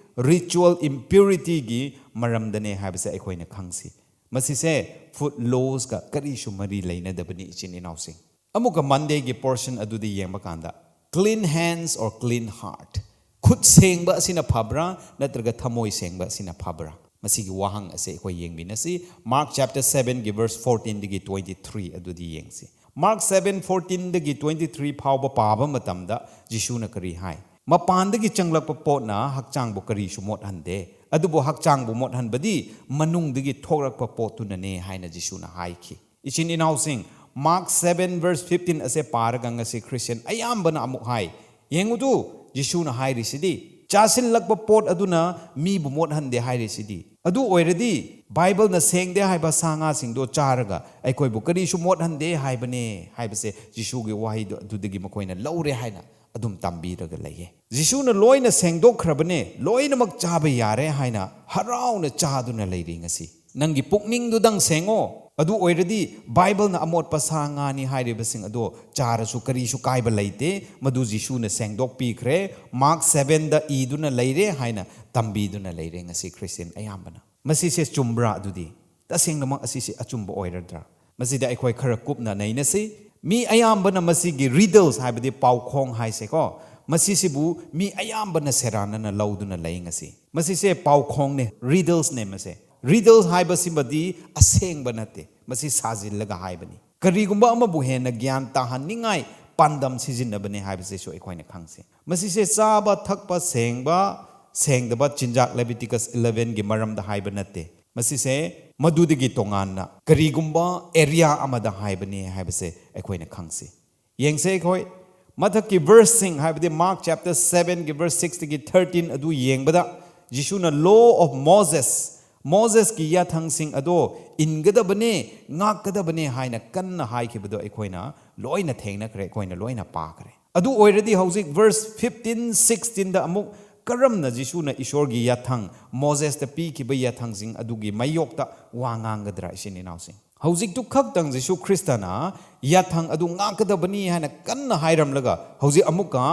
ritual impurityꯒꯤ ꯃꯔꯝꯗꯅꯦ ꯍꯥꯏꯕꯁꯦ ꯑꯩꯈꯣꯏꯅ ꯈꯪꯁꯤ꯫ ꯃꯁꯤꯁꯦ food lawsꯀ ꯀꯔꯤꯁꯨ ꯃꯔꯤ ꯂꯩꯅꯗꯕꯅꯤ, ꯏꯆꯤꯟ ꯏꯅꯥꯎꯁꯤꯡ꯫ ꯑꯃꯨꯛꯀ Mondayꯒꯤ portion ꯑꯗꯨꯗꯤ ꯌꯦꯡꯕ ꯀꯥꯟꯗ, clean hands or clean heart, ꯈꯨꯠ ꯁꯦꯡꯕ ꯑꯁꯤꯅ ꯐꯕ꯭ꯔꯥ ꯅꯠꯇ꯭ꯔꯒ ꯊꯃꯣꯏ ꯁꯦꯡꯕ ꯑꯁꯤꯅ ꯐꯕ꯭ꯔꯥ? ꯃꯁꯤꯒꯤ ꯋꯥꯍꯪ ꯑꯁꯦ ꯑꯩꯈꯣꯏ ꯌꯦꯡꯃꯤꯟꯅꯁꯤ꯫ Mark chapter sevenꯒꯤ verse fourteenꯗꯒꯤ twenty three ꯑꯗꯨꯗꯤ ꯌꯦꯡꯁꯤ꯫ Mark seven fourteenꯗꯒꯤ twenty three ꯐꯥꯎꯕ ꯄꯥꯕ ꯃꯇꯝꯗ ꯖꯤꯁꯨꯅ ꯀꯔꯤ ꯍꯥꯏ? "ꯃꯄꯥꯟꯗꯒꯤ ꯆꯪꯂꯛꯄ ꯄꯣꯠꯅ ꯍꯛꯆꯥꯡꯕꯨ ꯀꯔꯤꯁꯨ ꯃꯣꯠꯍꯟꯗꯦ, ꯑꯗꯨꯕꯨ ꯍꯛꯆꯥꯡꯕꯨ ꯃꯣꯠꯍꯟꯕꯗꯤ ꯃꯅꯨꯡꯗꯒꯤ ꯊꯣꯛꯂꯛꯄ ꯄꯣꯠꯇꯨꯅꯅꯦ" ꯍꯥꯏꯅ ꯖꯤꯁꯨꯅ ꯍꯥꯏꯈꯤ꯫ ꯏꯆꯤꯟ ꯏꯅꯥꯎꯁꯤꯡ, Mark seven verse fifteen ꯑꯁꯦ ꯄꯥꯔꯒ ꯉꯁꯤ Christian ꯑꯌꯥꯝꯕꯅ ꯑꯃꯨꯛ ꯍꯥꯏ, "ꯌꯦꯡꯉꯨꯗꯨ, ꯖꯤꯁꯨꯅ ꯍꯥꯏꯔꯤꯁꯤꯗꯤ, ꯆꯥꯁꯤꯜꯂꯛꯄ ꯄꯣꯠ ꯑꯗꯨꯅ ꯃꯤꯕꯨ ꯃꯣꯠꯍꯟꯗꯦ ꯍꯥꯏꯔꯤꯁꯤꯗꯤ꯫ ꯑꯗꯨ ꯑꯣꯏꯔꯗꯤ Bibleꯅ ꯁꯦꯡꯗꯦ ꯍꯥꯏꯕ ꯁꯥ ꯉꯥꯁꯤꯡꯗꯣ ꯆꯥꯔꯒ ꯑꯩꯈꯣꯏꯕꯨ ꯀꯔꯤꯁꯨ ꯃꯣꯠꯍꯟꯗꯦ ꯍꯥꯏꯕꯅꯦ" ꯍꯥꯏꯕꯁꯦ ꯖꯤꯁꯨꯒꯤ ꯋꯥꯍꯩꯗꯣ ꯑꯗꯨꯗꯒꯤ ꯃꯈꯣꯏꯅ ꯂꯧꯔꯦ ꯍꯥꯏꯅ ꯑꯗꯨꯝ ꯇꯝꯕꯤꯔꯒ ꯂꯩꯌꯦ꯫ ꯖꯤꯁꯨꯅ ꯂꯣꯏꯅ ꯁꯦꯡꯗꯣꯛꯈ꯭ꯔꯕꯅꯦ, ꯂꯣꯏꯅꯃꯛ ꯆꯥꯕ ꯌꯥꯔꯦ ꯍꯥꯏꯅ ꯍꯔꯥꯎꯅ ꯆꯥꯗꯨꯅ ꯂꯩꯔꯤ ꯉꯁꯤ꯫ ꯅꯪꯒꯤ ꯄꯨꯛꯅꯤꯡꯗꯨꯗꯪ ꯁꯦꯡꯉꯣ꯫ ꯑꯗꯨ ꯑꯣꯏꯔꯗꯤ Bibleꯅ ꯑꯃꯣꯠꯄ ꯁꯥ ꯉꯥꯅꯤ ꯍꯥꯏꯔꯤꯕꯁꯤꯡ ꯑꯗꯣ ꯆꯥꯔꯁꯨ ꯀꯔꯤꯁꯨ ꯀꯥꯏꯕ ꯂꯩꯇꯦ꯫ ꯃꯗꯨ ꯖꯤꯁꯨꯅ ꯁꯦꯡꯗꯣꯛꯄꯤꯈ꯭ꯔꯦ꯫ Mark sevenꯗ ꯏꯗꯨꯅ ꯂꯩꯔꯦ ꯍꯥꯏꯅ ꯇꯝꯕꯤꯗꯨꯅ ꯂꯩꯔꯦ ꯉꯁꯤ Christian ꯑꯌꯥꯝꯕꯅ꯫ ꯃꯁꯤꯁꯦ ꯆꯨꯝꯕ꯭ꯔꯥ ꯑꯗꯨꯗꯤ? ꯇꯁꯦꯡꯅꯃꯛ ꯑꯁꯤꯁꯦ ꯑꯆꯨꯝꯕ ꯑꯣꯏꯔꯗ꯭ꯔꯥ? ꯃꯁꯤꯗ ꯑꯩꯈꯣꯏ ꯈꯔ ꯀꯨꯞꯅ ꯅꯩꯅꯁꯤ꯫ ꯃꯤ ꯑꯌꯥꯝꯕꯅ ꯃꯁꯤꯒꯤ riddles ꯍꯥꯏꯕꯗꯤ ꯄꯥꯎꯈꯣꯡ ꯍꯥꯏꯁꯦꯀꯣ, ꯃꯁꯤꯁꯤꯕꯨ ꯃꯤ ꯑꯌꯥꯝꯕꯅ ꯁꯦꯔꯥꯟꯅꯅ ꯂꯧꯗꯨꯅ ꯂꯩ ꯉꯁꯤ꯫ ꯃꯁꯤꯁꯦ ꯄꯥꯎꯈꯣꯡꯅꯦ, riddlesꯅꯦ ꯃꯁꯦ꯫ Riddles ꯍꯥꯏꯕꯁꯤꯃꯗꯤ ꯑꯁꯦꯡꯕ ꯅꯠꯇꯦ, ꯃꯁꯤ ꯁꯥꯖꯤꯜꯂꯒ ꯍꯥꯏꯕꯅꯤ꯫ ꯀꯔꯤꯒꯨꯝꯕ ꯑꯃꯕꯨ ꯍꯦꯟꯅ ꯒ꯭ꯌꯥꯟ ꯇꯥꯍꯟꯅꯤꯡꯉꯥꯏ ꯄꯥꯟꯗꯝ ꯁꯤꯖꯤꯟꯅꯕꯅꯦ ꯍꯥꯏꯕꯁꯤꯁꯨ ꯑꯩꯈꯣꯏꯅ ꯈꯪꯁꯤ꯫ ꯃꯁꯤꯁꯦ ꯆꯥꯕ ꯊꯛꯄ ꯁꯦꯡꯕ, ꯁꯦꯡꯗꯕ ꯆꯤꯟꯖꯥꯛ, Leviticus elevenꯒꯤ ꯃꯔꯝꯗ ꯍꯥꯏꯕ ꯅꯠꯇꯦ꯫ ꯃꯁꯤꯁꯦ ꯃꯗꯨꯗꯒꯤ ꯇꯣꯉꯥꯟꯅ ꯀꯔꯤꯒꯨꯝꯕ area ꯑꯃꯗ ꯍꯥꯏꯕꯅꯤ ꯍꯥꯏꯕꯁꯦ ꯑꯩꯈꯣꯏꯅ ꯈꯪꯁꯤ꯫ ꯌꯦꯡꯁꯦ ꯑꯩꯈꯣꯏ ꯃꯊꯛꯀꯤ verseꯁꯤꯡ, ꯍꯥꯏꯕꯗꯤ Mark chapter sevenꯒꯤ verse sixꯇꯒꯤ thirteen ꯑꯗꯨ ꯌꯦꯡꯕꯗ, ꯖꯤꯁꯨꯅ Law of Moses, ꯃꯣꯁꯦꯁꯀꯤ ꯌꯥꯊꯪꯁꯤꯡ ꯑꯗꯣ ꯏꯟꯒꯗꯕꯅꯦ, ꯉꯥꯛꯀꯗꯕꯅꯦ ꯍꯥꯏꯅ ꯀꯟꯅ ꯍꯥꯏꯈꯤꯕꯗꯣ ꯑꯩꯈꯣꯏꯅ ꯂꯣꯏꯅ ꯊꯦꯡꯅꯈ꯭ꯔꯦ, ꯑꯩꯈꯣꯏꯅ ꯂꯣꯏꯅ ꯄꯥꯈ꯭ꯔꯦ꯫ ꯑꯗꯨ ꯑꯣꯏꯔꯗꯤ ꯍꯧꯖꯤꯛ verse fifteen, sixteenꯗ ꯑꯃꯨꯛ ꯀꯔꯝꯅ ꯖꯤꯁꯨꯅ ꯏꯁꯣꯔꯒꯤ ꯌꯥꯊꯪ, ꯃꯣꯁꯦꯁꯇ ꯄꯤꯈꯤꯕ ꯌꯥꯊꯪꯁꯤꯡ ꯑꯗꯨꯒꯤ ꯃꯥꯌꯣꯛꯇ ꯋꯥ ꯉꯥꯡꯒꯗ꯭ꯔꯥ, ꯏꯆꯤꯟ ꯏꯅꯥꯎꯁꯤꯡ? ꯍꯧꯖꯤꯛꯇꯨ ꯈꯛꯇꯪ ꯖꯤꯁꯨ ꯈ꯭ꯔꯤꯁꯇꯅ ꯌꯥꯊꯪ ꯑꯗꯨ ꯉꯥꯛꯀꯗꯕꯅꯤ ꯍꯥꯏꯅ ꯀꯟꯅ ꯍꯥꯏꯔꯝꯂꯒ, ꯍꯧꯖꯤꯛ ꯑꯃꯨꯛꯀ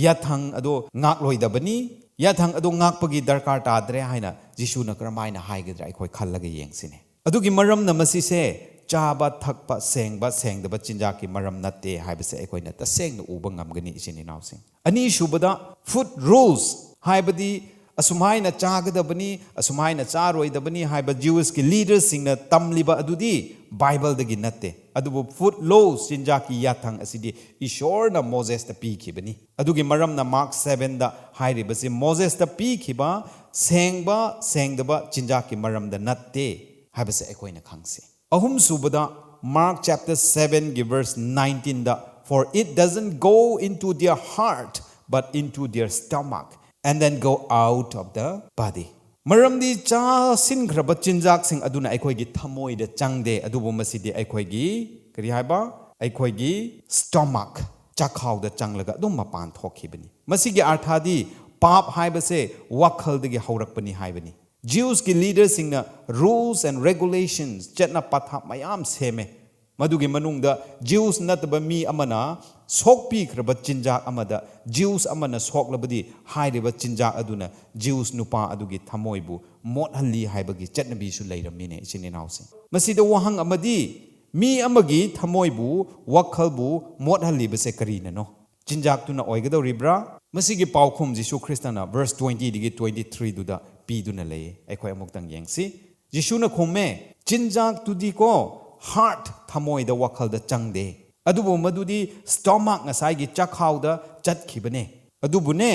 ꯌꯥꯊꯪ ꯑꯗꯨ ꯉꯥꯛꯂꯣꯏꯗꯕꯅꯤ, ꯌꯥꯊꯪ ꯑꯗꯨ ꯉꯥꯛꯄꯒꯤ ꯗꯔꯀꯥꯔ ꯇꯥꯗ꯭ꯔꯦ ꯍꯥꯏꯅ ꯖꯤꯁꯨꯅ ꯀꯔꯝꯍꯥꯏꯅ ꯍꯥꯏꯒꯗ꯭ꯔꯥ? ꯑꯩꯈꯣꯏ ꯈꯜꯂꯒ ꯌꯦꯡꯁꯤꯅꯦ꯫ ꯑꯗꯨꯒꯤ ꯃꯔꯝꯅ ꯃꯁꯤꯁꯦ ꯆꯥꯕ ꯊꯛꯄ, ꯁꯦꯡꯕ ꯁꯦꯡꯗꯕ ꯆꯤꯟꯖꯥꯛꯀꯤ ꯃꯔꯝ ꯅꯠꯇꯦ ꯍꯥꯏꯕꯁꯦ ꯑꯩꯈꯣꯏꯅ ꯇꯁꯦꯡꯅ ꯎꯕ ꯉꯝꯒꯅꯤ, ꯏꯆꯤꯟ ꯏꯅꯥꯎꯁꯤꯡ꯫ ꯑꯅꯤꯁꯨꯕꯗ, food rules ꯍꯥꯏꯕꯗꯤ ꯑꯁꯨꯃꯥꯏꯅ ꯆꯥꯒꯗꯕꯅꯤ, ꯑꯁꯨꯃꯥꯏꯅ ꯆꯥꯔꯣꯏꯗꯕꯅꯤ ꯍꯥꯏꯕ Jewish ꯀꯤ leader ꯁꯤꯡꯅ ꯇꯝꯂꯤꯕ ꯑꯗꯨꯗꯤ Bible ꯗꯒꯤ ꯅꯠꯇꯦ꯫ ꯑꯗꯨꯕꯨ food laws, ꯆꯤꯟꯖꯥꯛꯀꯤ ꯌꯥꯊꯪ ꯑꯁꯤꯗꯤ ꯏꯁꯣꯔꯅ ꯃꯣꯖꯦꯁꯇ ꯄꯤꯈꯤꯕꯅꯤ꯫ ꯑꯗꯨꯒꯤ ꯃꯔꯝꯅ Mark seven ꯗ ꯍꯥꯏꯔꯤꯕꯁꯤ ꯃꯣꯖꯦꯁꯇ ꯄꯤꯈꯤꯕ ꯁꯦꯡꯕ ꯁꯦꯡꯗꯕ ꯆꯤꯟꯖꯥꯛꯀꯤ ꯃꯔꯝꯗ ꯅꯠꯇꯦ ꯍꯥꯏꯕꯁꯦ ꯑꯩꯈꯣꯏꯅ ꯈꯪꯁꯤ꯫ ꯑꯍꯨꯝꯁꯨꯕꯗ, Mark chapter seven ꯒꯤ verse nineteen the, "For it doesn't go into their heart, but into their stomach, and then go out of the body." ꯃꯔꯝꯗꯤ ꯆꯥꯁꯤꯟꯈ꯭ꯔꯕ ꯆꯤꯟꯖꯥꯛꯁꯤꯡ ꯑꯗꯨꯅ ꯑꯩꯈꯣꯏꯒꯤ ꯊꯃꯣꯏꯗ ꯆꯪꯗꯦ, ꯑꯗꯨꯕꯨ ꯃꯁꯤꯗꯤ ꯑꯩꯈꯣꯏꯒꯤ, ꯀꯔꯤ ꯍꯥꯏꯕ? ꯑꯩꯈꯣꯏꯒꯤ stomach, ꯆꯈꯥꯎꯗ ꯆꯪꯂꯒ ꯑꯗꯨꯝ ꯃꯄꯥꯟ ꯊꯣꯛꯈꯤꯕꯅꯤ꯫ ꯃꯁꯤꯒꯤ ꯑꯔꯊꯗꯤ, ꯄꯥꯞ ꯍꯥꯏꯕꯁꯦ ꯋꯥꯈꯜꯗꯒꯤ ꯍꯧꯔꯛꯄꯅꯤ ꯍꯥꯏꯕꯅꯤ꯫ Jews ꯀꯤ leader ꯁꯤꯡꯅ rules and regulations, ꯆꯠꯅ ꯄꯊꯥꯞ ꯃꯌꯥꯝ ꯁꯦꯝꯃꯦ꯫ ꯃꯗꯨꯒꯤ ꯃꯅꯨꯡꯗ Jews ꯅꯠꯇꯕ ꯃꯤ ꯑꯃꯅ ꯁꯣꯛꯄꯤꯈ꯭ꯔꯕ ꯆꯤꯟꯖꯥꯛ ꯑꯃꯗ Jews ꯑꯃꯅ ꯁꯣꯛꯂꯕꯗꯤ, ꯍꯥꯏꯔꯤꯕ ꯆꯤꯟꯖꯥꯛ ꯑꯗꯨꯅ Jews ꯅꯨꯄꯥ ꯑꯗꯨꯒꯤ ꯊꯃꯣꯏꯕꯨ ꯃꯣꯠꯍꯜꯂꯤ ꯍꯥꯏꯕꯒꯤ ꯆꯠꯅꯕꯤꯁꯨ ꯂꯩꯔꯝꯃꯤꯅꯦ, ꯏꯆꯤꯟ ꯏꯅꯥꯎꯁꯤꯡ꯫ ꯃꯁꯤꯗ ꯋꯥꯍꯪ ꯑꯃꯗꯤ, ꯃꯤ ꯑꯃꯒꯤ ꯊꯃꯣꯏꯕꯨ, ꯋꯥꯈꯜꯕꯨ ꯃꯣꯠꯍꯜꯂꯤꯕꯁꯦ ꯀꯔꯤꯅꯅꯣ? ꯆꯤꯟꯖꯥꯛꯇꯨꯅ ꯑꯣꯏꯒꯗꯧꯔꯤꯕ꯭ꯔꯥ? ꯃꯁꯤꯒꯤ ꯄꯥꯎꯈꯨꯝ ꯖꯤꯁꯨ ꯈ꯭ꯔꯤꯁꯇꯅ verse twenty ꯗꯒꯤ twenty three ꯗꯨꯗ ꯄꯤꯗꯨꯅ ꯂꯩꯌꯦ꯫ ꯑꯩꯈꯣꯏ ꯑꯃꯨꯛꯇꯪ ꯌꯦꯡꯁꯤ꯫ ꯖꯤꯁꯨꯅ ꯈꯨꯝꯃꯦ, "ꯆꯤꯟꯖꯥꯛꯇꯨꯗꯤꯀꯣ heart, ꯊꯃꯣꯏꯗ, ꯋꯥꯈꯜꯗ ꯆꯪꯗꯦ, ꯑꯗꯨꯕꯨ ꯃꯗꯨꯗꯤ stomach, ꯉꯁꯥꯏꯒꯤ ꯆꯈꯥꯎꯗ ꯆꯠꯈꯤꯕꯅꯦ꯫ ꯑꯗꯨꯕꯨꯅꯦ,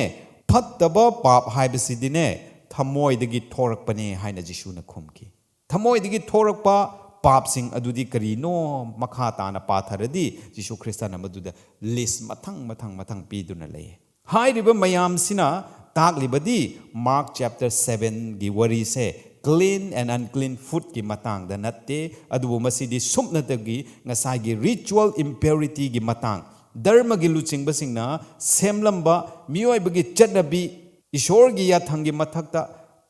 ꯐꯠꯇꯕ ꯄꯥꯞ ꯍꯥꯏꯕꯁꯤꯗꯤꯅꯦ, ꯊꯃꯣꯏꯗꯒꯤ ꯊꯣꯔꯛꯄꯅꯦ" ꯍꯥꯏꯅ ꯖꯤꯁꯨꯅ ꯈꯨꯝꯈꯤ꯫ ꯊꯃꯣꯏꯗꯒꯤ ꯊꯣꯔꯛꯄ ꯄꯥꯞꯁꯤꯡ ꯑꯗꯨꯗꯤ ꯀꯔꯤꯅꯣ? ꯃꯈꯥ ꯇꯥꯅ ꯄꯥꯊꯔꯗꯤ ꯖꯤꯁꯨ ꯈ꯭ꯔꯤꯁꯇꯅ ꯃꯗꯨꯗ list ꯃꯊꯪ, ꯃꯊꯪ, ꯃꯊꯪ ꯄꯤꯗꯨꯅ ꯂꯩꯌꯦ꯫ ꯍꯥꯏꯔꯤꯕ ꯃꯌꯥꯝꯁꯤꯅ ꯇꯥꯛꯂꯤꯕꯗꯤ Mark chapter seven ꯒꯤ ꯋꯥꯔꯤꯁꯦ clean and unclean food ꯀꯤ ꯃꯇꯥꯡꯗ ꯅꯠꯇꯦ, ꯑꯗꯨꯕꯨ ꯃꯁꯤꯗꯤ ꯁꯨꯞꯅꯇꯒꯤ ꯉꯁꯥꯏꯒꯤ ritual impurity ꯒꯤ ꯃꯇꯥꯡ, ꯙꯔꯃꯒꯤ ꯂꯨꯆꯤꯡꯕꯁꯤꯡꯅ ꯁꯦꯝꯂꯝꯕ ꯃꯤꯑꯣꯏꯕꯒꯤ ꯆꯠꯅꯕꯤ, ꯏꯁꯣꯔꯒꯤ ꯌꯥꯊꯪꯒꯤ ꯃꯊꯛꯇ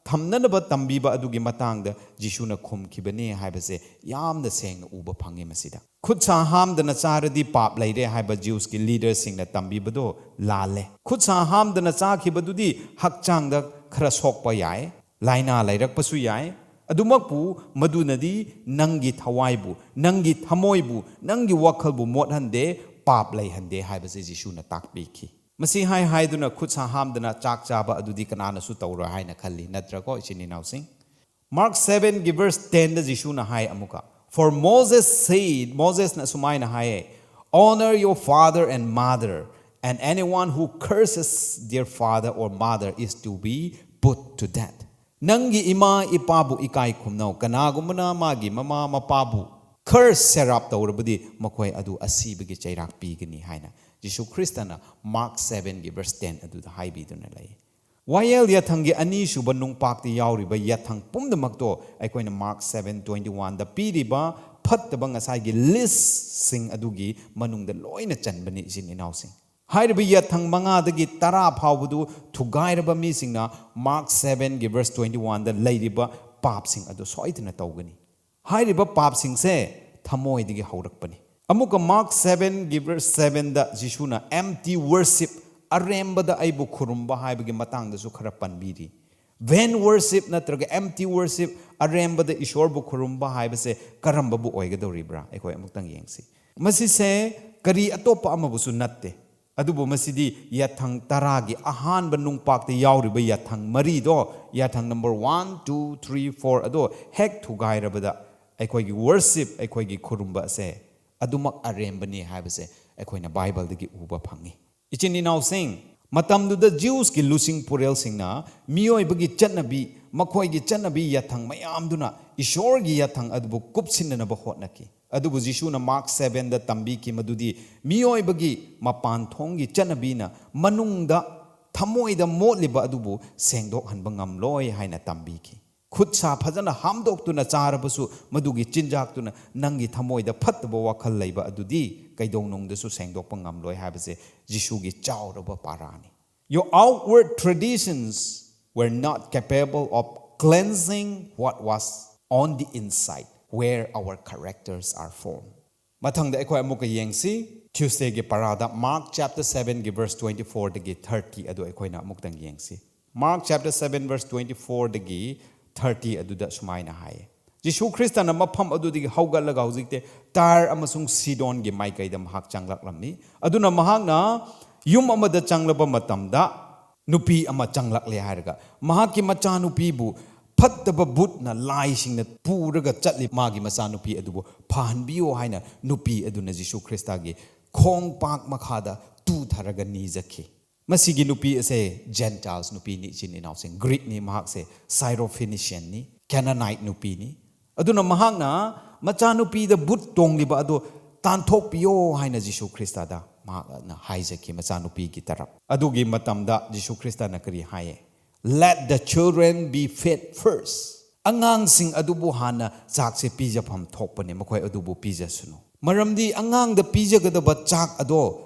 ꯊꯝꯅꯅꯕ ꯇꯝꯕꯤꯕ ꯑꯗꯨꯒꯤ ꯃꯇꯥꯡꯗ ꯖꯤꯁꯨꯅ ꯈꯨꯝꯈꯤꯕꯅꯤ ꯍꯥꯏꯕꯁꯦ ꯌꯥꯝꯅ ꯁꯦꯡꯅ ꯎꯕ ꯐꯪꯉꯤ꯫ ꯃꯁꯤꯗ ꯈꯨꯠ ꯁꯥ ꯍꯥꯝꯗꯅ ꯆꯥꯔꯗꯤ ꯄꯥꯞ ꯂꯩꯔꯦ ꯍꯥꯏꯕ ꯖ꯭ꯌꯨꯁꯀꯤ ꯂꯤꯗꯔꯁꯤꯡꯅ ꯇꯝꯕꯤꯕꯗꯣ ꯂꯥꯜꯂꯦ꯫ ꯈꯨꯠ ꯁꯥ ꯍꯥꯝꯗꯅ ꯆꯥꯈꯤꯕꯗꯨꯗꯤ ꯍꯛꯆꯥꯡꯗ ꯈꯔ ꯁꯣꯛꯄ ꯌꯥꯏ, ꯂꯥꯏꯅꯥ ꯂꯩꯔꯛꯄꯁꯨ ꯌꯥꯏ꯫ ꯑꯗꯨꯃꯛꯄꯨ ꯃꯗꯨꯅꯗꯤ ꯅꯪꯒꯤ ꯊꯋꯥꯏꯕꯨ, ꯅꯪꯒꯤ ꯊꯃꯣꯏꯕꯨ, ꯅꯪꯒꯤ ꯋꯥꯈꯜꯕꯨ ꯃꯣꯠꯍꯟꯗꯦ, ꯄꯥꯞ ꯂꯩꯍꯟꯗꯦ ꯍꯥꯏꯕꯁꯦ ꯖꯤꯁꯨꯅ ꯇꯥꯛꯄꯤꯈꯤ꯫ ꯃꯁꯤ ꯍꯥꯏ ꯍꯥꯏꯗꯨꯅ ꯈꯨꯠ ꯁꯥ ꯍꯥꯝꯗꯅ ꯆꯥꯛ ꯆꯥꯕ ꯑꯗꯨꯗꯤ ꯀꯅꯥꯅꯁꯨ ꯇꯧꯔꯣꯏ ꯍꯥꯏꯅ ꯈꯜꯂꯤ, ꯅꯠꯇ꯭ꯔꯀꯣ, ꯏꯆꯤꯟ ꯏꯅꯥꯎꯁꯤꯡ? ꯃꯥꯔꯛ ꯁꯚꯦꯟꯒꯤ ꯚꯔꯁ ꯇꯦꯟꯗ ꯖꯤꯁꯨꯅ ꯍꯥꯏ ꯑꯃꯨꯛꯀ, "For Moses said," ꯃꯣꯖꯦꯁꯅ ꯁꯨꯃꯥꯏꯅ ꯍꯥꯏꯌꯦ, "Honor your father and mother, and anyone who curses their father or mother is to be put to death." ꯅꯪꯒꯤ ꯏꯃꯥ ꯏꯄꯥꯕꯨ ꯏꯀꯥꯏ ꯈꯨꯝꯅꯧ, ꯀꯅꯥꯒꯨꯝꯕꯅ ꯃꯥꯒꯤ ꯃꯃꯥ ꯃꯄꯥꯕꯨ ꯈꯔ ꯁꯦꯔꯥꯞ ꯇꯧꯔꯕꯗꯤ ꯃꯈꯣꯏ ꯑꯗꯨ ꯑꯁꯤꯕꯒꯤ ꯆꯩꯔꯥꯛ ꯄꯤꯒꯅꯤ ꯍꯥꯏꯅ ꯖꯤꯁꯨ ꯈ꯭ꯔꯤꯁꯇꯅ ꯃꯥꯔꯛ ꯁꯚꯦꯟꯒꯤ ꯚꯔꯁ ꯇꯦꯟ ꯑꯗꯨꯗ ꯍꯥꯏꯕꯤꯗꯨꯅ ꯂꯩ꯫ ꯋꯥꯌꯦꯜ ꯌꯥꯊꯪꯒꯤ ꯑꯅꯤꯁꯨꯕ ꯅꯨꯡꯄꯥꯛꯇ ꯌꯥꯎꯔꯤꯕ ꯌꯥꯊꯪ ꯄꯨꯝꯅꯃꯛꯇꯣ ꯑꯩꯈꯣꯏꯅ ꯃꯥꯔꯛ ꯁꯚꯦꯟ ꯇ꯭ꯋꯦꯟꯇꯤ ꯋꯥꯟꯗ ꯄꯤꯔꯤꯕ ꯐꯠꯇꯕ ꯉꯁꯥꯏꯒꯤ ꯂꯤꯁꯁꯤꯡ ꯑꯗꯨꯒꯤ ꯃꯅꯨꯡꯗ ꯂꯣꯏꯅ ꯆꯟꯕꯅꯤ, ꯏꯆꯤꯟ ꯏꯅꯥꯎꯁꯤꯡ꯫ ꯍꯥꯏꯔꯤꯕ ꯌꯥꯊꯪ ꯃꯉꯥꯗꯒꯤ ꯇꯔꯥ ꯐꯥꯎꯕꯗꯨ ꯊꯨꯒꯥꯏꯔꯕ ꯃꯤꯁꯤꯡꯅ ꯃꯥꯔꯛ ꯁꯚꯦꯟꯒꯤ ꯚꯔꯁ ꯇ꯭ꯋꯦꯟꯇꯤ ꯋꯥꯟꯗ ꯂꯩꯔꯤꯕ ꯄꯥꯞꯁꯤꯡ ꯑꯗꯨ ꯁꯣꯏꯗꯅ ꯇꯧꯒꯅꯤ꯫ ꯍꯥꯏꯔꯤꯕ ꯄꯥꯞꯁꯤꯡꯁꯦ ꯊꯃꯣꯏꯗꯒꯤ ꯍꯧꯔꯛꯄꯅꯤ꯫ ꯑꯃꯨꯛꯀ ꯃꯥꯔꯛ ꯁꯚꯦꯟꯒꯤ ꯚꯔꯁ ꯁꯚꯦꯟꯗ ꯖꯤꯁꯨꯅ empty worship, ꯑꯔꯦꯝꯕꯗ ꯑꯩꯕꯨ ꯈꯨꯔꯨꯝꯕ ꯍꯥꯏꯕꯒꯤ ꯃꯇꯥꯡꯗꯁꯨ ꯈꯔ ꯄꯟꯕꯤꯔꯤ꯫ Vain worship ꯅꯠꯇ꯭ꯔꯒ empty worship, ꯑꯔꯦꯝꯕꯗ ꯏꯁꯣꯔꯕꯨ ꯈꯨꯔꯨꯝꯕ ꯍꯥꯏꯕꯁꯦ ꯀꯔꯝꯕꯕꯨ ꯑꯣꯏꯒꯗꯧꯔꯤꯕ꯭ꯔꯥ? ꯑꯩꯈꯣꯏ ꯑꯃꯨꯛꯇꯪ ꯌꯦꯡꯁꯤ꯫ ꯃꯁꯤꯁꯦ ꯀꯔꯤ ꯑꯇꯣꯞꯄ ꯑꯃꯕꯨꯁꯨ ꯅꯠꯇꯦ, ꯑꯗꯨꯕꯨ ꯃꯁꯤꯗꯤ ꯌꯥꯊꯪ ꯇꯔꯥꯒꯤ ꯑꯍꯥꯟꯕ ꯅꯨꯡꯄꯥꯛꯇ ꯌꯥꯎꯔꯤꯕ ꯌꯥꯊꯪ ꯃꯔꯤꯗꯣ, ꯌꯥꯊꯪ number one, two, three, four ꯑꯗꯣ ꯍꯦꯛ ꯊꯨꯒꯥꯏꯔꯕꯗ ꯑꯩꯈꯣꯏꯒꯤ worship, ꯑꯩꯈꯣꯏꯒꯤ ꯈꯨꯔꯨꯝꯕ ꯑꯁꯦ ꯑꯗꯨꯃꯛ ꯑꯔꯦꯝꯕꯅꯤ ꯍꯥꯏꯕꯁꯦ ꯑꯩꯈꯣꯏꯅ ꯕꯥꯏꯕꯜꯗꯒꯤ ꯎꯕ ꯐꯪꯉꯤ꯫ ꯏꯆꯤꯟ ꯏꯅꯥꯎꯁꯤꯡ, ꯃꯇꯝꯗꯨꯗ ꯖ꯭ꯌꯨꯁꯀꯤ ꯂꯨꯆꯤꯡ ꯄꯨꯔꯦꯜꯁꯤꯡꯅ ꯃꯤꯑꯣꯏꯕꯒꯤ ꯆꯠꯅꯕꯤ, ꯃꯈꯣꯏꯒꯤ ꯆꯠꯅꯕꯤ ꯌꯥꯊꯪ ꯃꯌꯥꯝꯗꯨꯅ ꯏꯁꯣꯔꯒꯤ ꯌꯥꯊꯪ ꯑꯗꯨꯕꯨ ꯀꯨꯞꯁꯤꯟꯅꯅꯕ ꯍꯣꯠꯅꯈꯤ꯫ ꯑꯗꯨꯕꯨ ꯖꯤꯁꯨꯅ ꯃꯥꯔꯛ ꯁꯚꯦꯟꯗ ꯇꯝꯕꯤꯈꯤ ꯃꯗꯨꯗꯤ ꯃꯤꯑꯣꯏꯕꯒꯤ ꯃꯄꯥꯟ ꯊꯣꯡꯒꯤ ꯆꯠꯅꯕꯤꯅ ꯃꯅꯨꯡꯗ ꯊꯃꯣꯏꯗ ꯃꯣꯠꯂꯤꯕ ꯑꯗꯨꯕꯨ ꯁꯦꯡꯗꯣꯛꯍꯟꯕ ꯉꯝꯂꯣꯏ ꯍꯥꯏꯅ ꯇꯝꯕꯤꯈꯤ꯫ ꯈꯨꯠ ꯁꯥ ꯐꯖꯅ ꯍꯥꯝꯗꯣꯛꯇꯨꯅ ꯆꯥꯔꯕꯁꯨ ꯃꯗꯨꯒꯤ ꯆꯤꯟꯖꯥꯛꯇꯨꯅ ꯅꯪꯒꯤ ꯊꯃꯣꯏꯗ ꯐꯠꯇꯕ ꯋꯥꯈꯜ ꯂꯩꯕ ꯑꯗꯨꯗꯤ ꯀꯩꯗꯧꯅꯨꯡꯗꯁꯨ ꯁꯦꯡꯗꯣꯛꯄ ꯉꯝꯂꯣꯏ ꯍꯥꯏꯕꯁꯦ ꯖꯤꯁꯨꯒꯤ ꯆꯥꯎꯔꯕ ꯄꯥꯔꯥꯅꯤ꯫ Your outward traditions were not capable of cleansing what was on the inside, where our characters are formed. ꯃꯊꯪꯗ ꯑꯩꯈꯣꯏ ꯑꯃꯨꯛꯀ ꯌꯦꯡꯁꯤ, ꯇ꯭ꯌꯨꯁꯗꯦꯒꯤ ꯄꯔꯥꯗ Mark chapter sevenꯒꯤ verse twenty fourꯗꯒꯤ thirty ꯑꯗꯨ ꯑꯩꯈꯣꯏꯅ ꯑꯃꯨꯛꯇꯪ ꯌꯦꯡꯁꯤ꯫ Mark chapter seven verse twenty fourꯗꯒꯤ thirty ꯑꯗꯨꯗ ꯁꯨꯃꯥꯏꯅ ꯍꯥꯏꯌꯦ, ꯖꯤꯁꯨ ꯈ꯭ꯔꯤꯁꯇꯅ ꯃꯐꯝ ꯑꯗꯨꯗꯒꯤ ꯍꯧꯒꯠꯂꯒ ꯍꯧꯖꯤꯛꯇꯤ ꯇꯥꯏꯔ ꯑꯃꯁꯨꯡ ꯁꯤꯗꯣꯟꯒꯤ ꯃꯥꯏꯀꯩꯗ ꯃꯍꯥꯛ ꯆꯪꯂꯛꯂꯝꯃꯤ꯫ ꯑꯗꯨꯅ ꯃꯍꯥꯛꯅ ꯌꯨꯝ ꯑꯃꯗ ꯆꯪꯂꯕ ꯃꯇꯝꯗ ꯅꯨꯄꯤ ꯑꯃ ꯆꯪꯂꯛꯂꯦ ꯍꯥꯏꯔꯒ ꯃꯍꯥꯛꯀꯤ ꯃꯆꯥꯅꯨꯄꯤꯕꯨ ꯐꯠꯇꯕ ꯕꯨꯠꯅ ꯂꯥꯏꯁꯤꯡꯅ ꯄꯨꯔꯒ ꯆꯠꯂꯤ, ꯃꯥꯒꯤ ꯃꯆꯥꯅꯨꯄꯤ ꯑꯗꯨꯕꯨ ꯐꯍꯟꯕꯤꯌꯨ ꯍꯥꯏꯅ ꯅꯨꯄꯤ ꯑꯗꯨꯅ ꯖꯤꯁꯨ ꯈ꯭ꯔꯤꯁꯇꯒꯤ ꯈꯣꯡꯄꯥꯛ ꯃꯈꯥꯗ ꯇꯨꯊꯔꯒ ꯅꯤꯖꯈꯤ꯫ ꯃꯁꯤꯒꯤ ꯅꯨꯄꯤ ꯑꯁꯦ Gentiles ꯅꯨꯄꯤꯅꯤ, ꯏꯆꯤꯟ ꯏꯅꯥꯎꯁꯤꯡ, Greekꯅꯤ, ꯃꯍꯥꯛꯁꯦ Syrophoenicianꯅꯤ, Canaanite ꯅꯨꯄꯤꯅꯤ꯫ ꯑꯗꯨꯅ ꯃꯍꯥꯛꯅ ꯃꯆꯥꯅꯨꯄꯤꯗ ꯕꯨꯠ ꯇꯣꯡꯂꯤꯕ ꯑꯗꯨ ꯇꯥꯟꯊꯣꯛꯄꯤꯌꯣ ꯍꯥꯏꯅ ꯖꯤꯁꯨ ꯈ꯭ꯔꯤꯁꯇꯗ ꯃꯍꯥꯛꯅ ꯍꯥꯏꯖꯈꯤ, ꯃꯆꯥꯅꯨꯄꯤꯒꯤ ꯇꯔꯞ꯫ ꯑꯗꯨꯒꯤ ꯃꯇꯝꯗ ꯖꯤꯁꯨ ꯈ꯭ꯔꯤꯁꯇꯅ ꯀꯔꯤ ꯍꯥꯏꯌꯦ? "Let the children be fed first." ꯑꯉꯥꯡꯁꯤꯡ ꯑꯗꯨꯕꯨ ꯍꯥꯟꯅ ꯆꯥꯛꯁꯦ ꯄꯤꯖꯐꯝ ꯊꯣꯛꯄꯅꯦ, ꯃꯈꯣꯏ ꯑꯗꯨꯕꯨ ꯄꯤꯖꯁꯅꯨ꯫ ꯃꯔꯝꯗꯤ ꯑꯉꯥꯡꯗ ꯄꯤꯖꯒꯗꯕ ꯆꯥꯛ ꯑꯗꯣ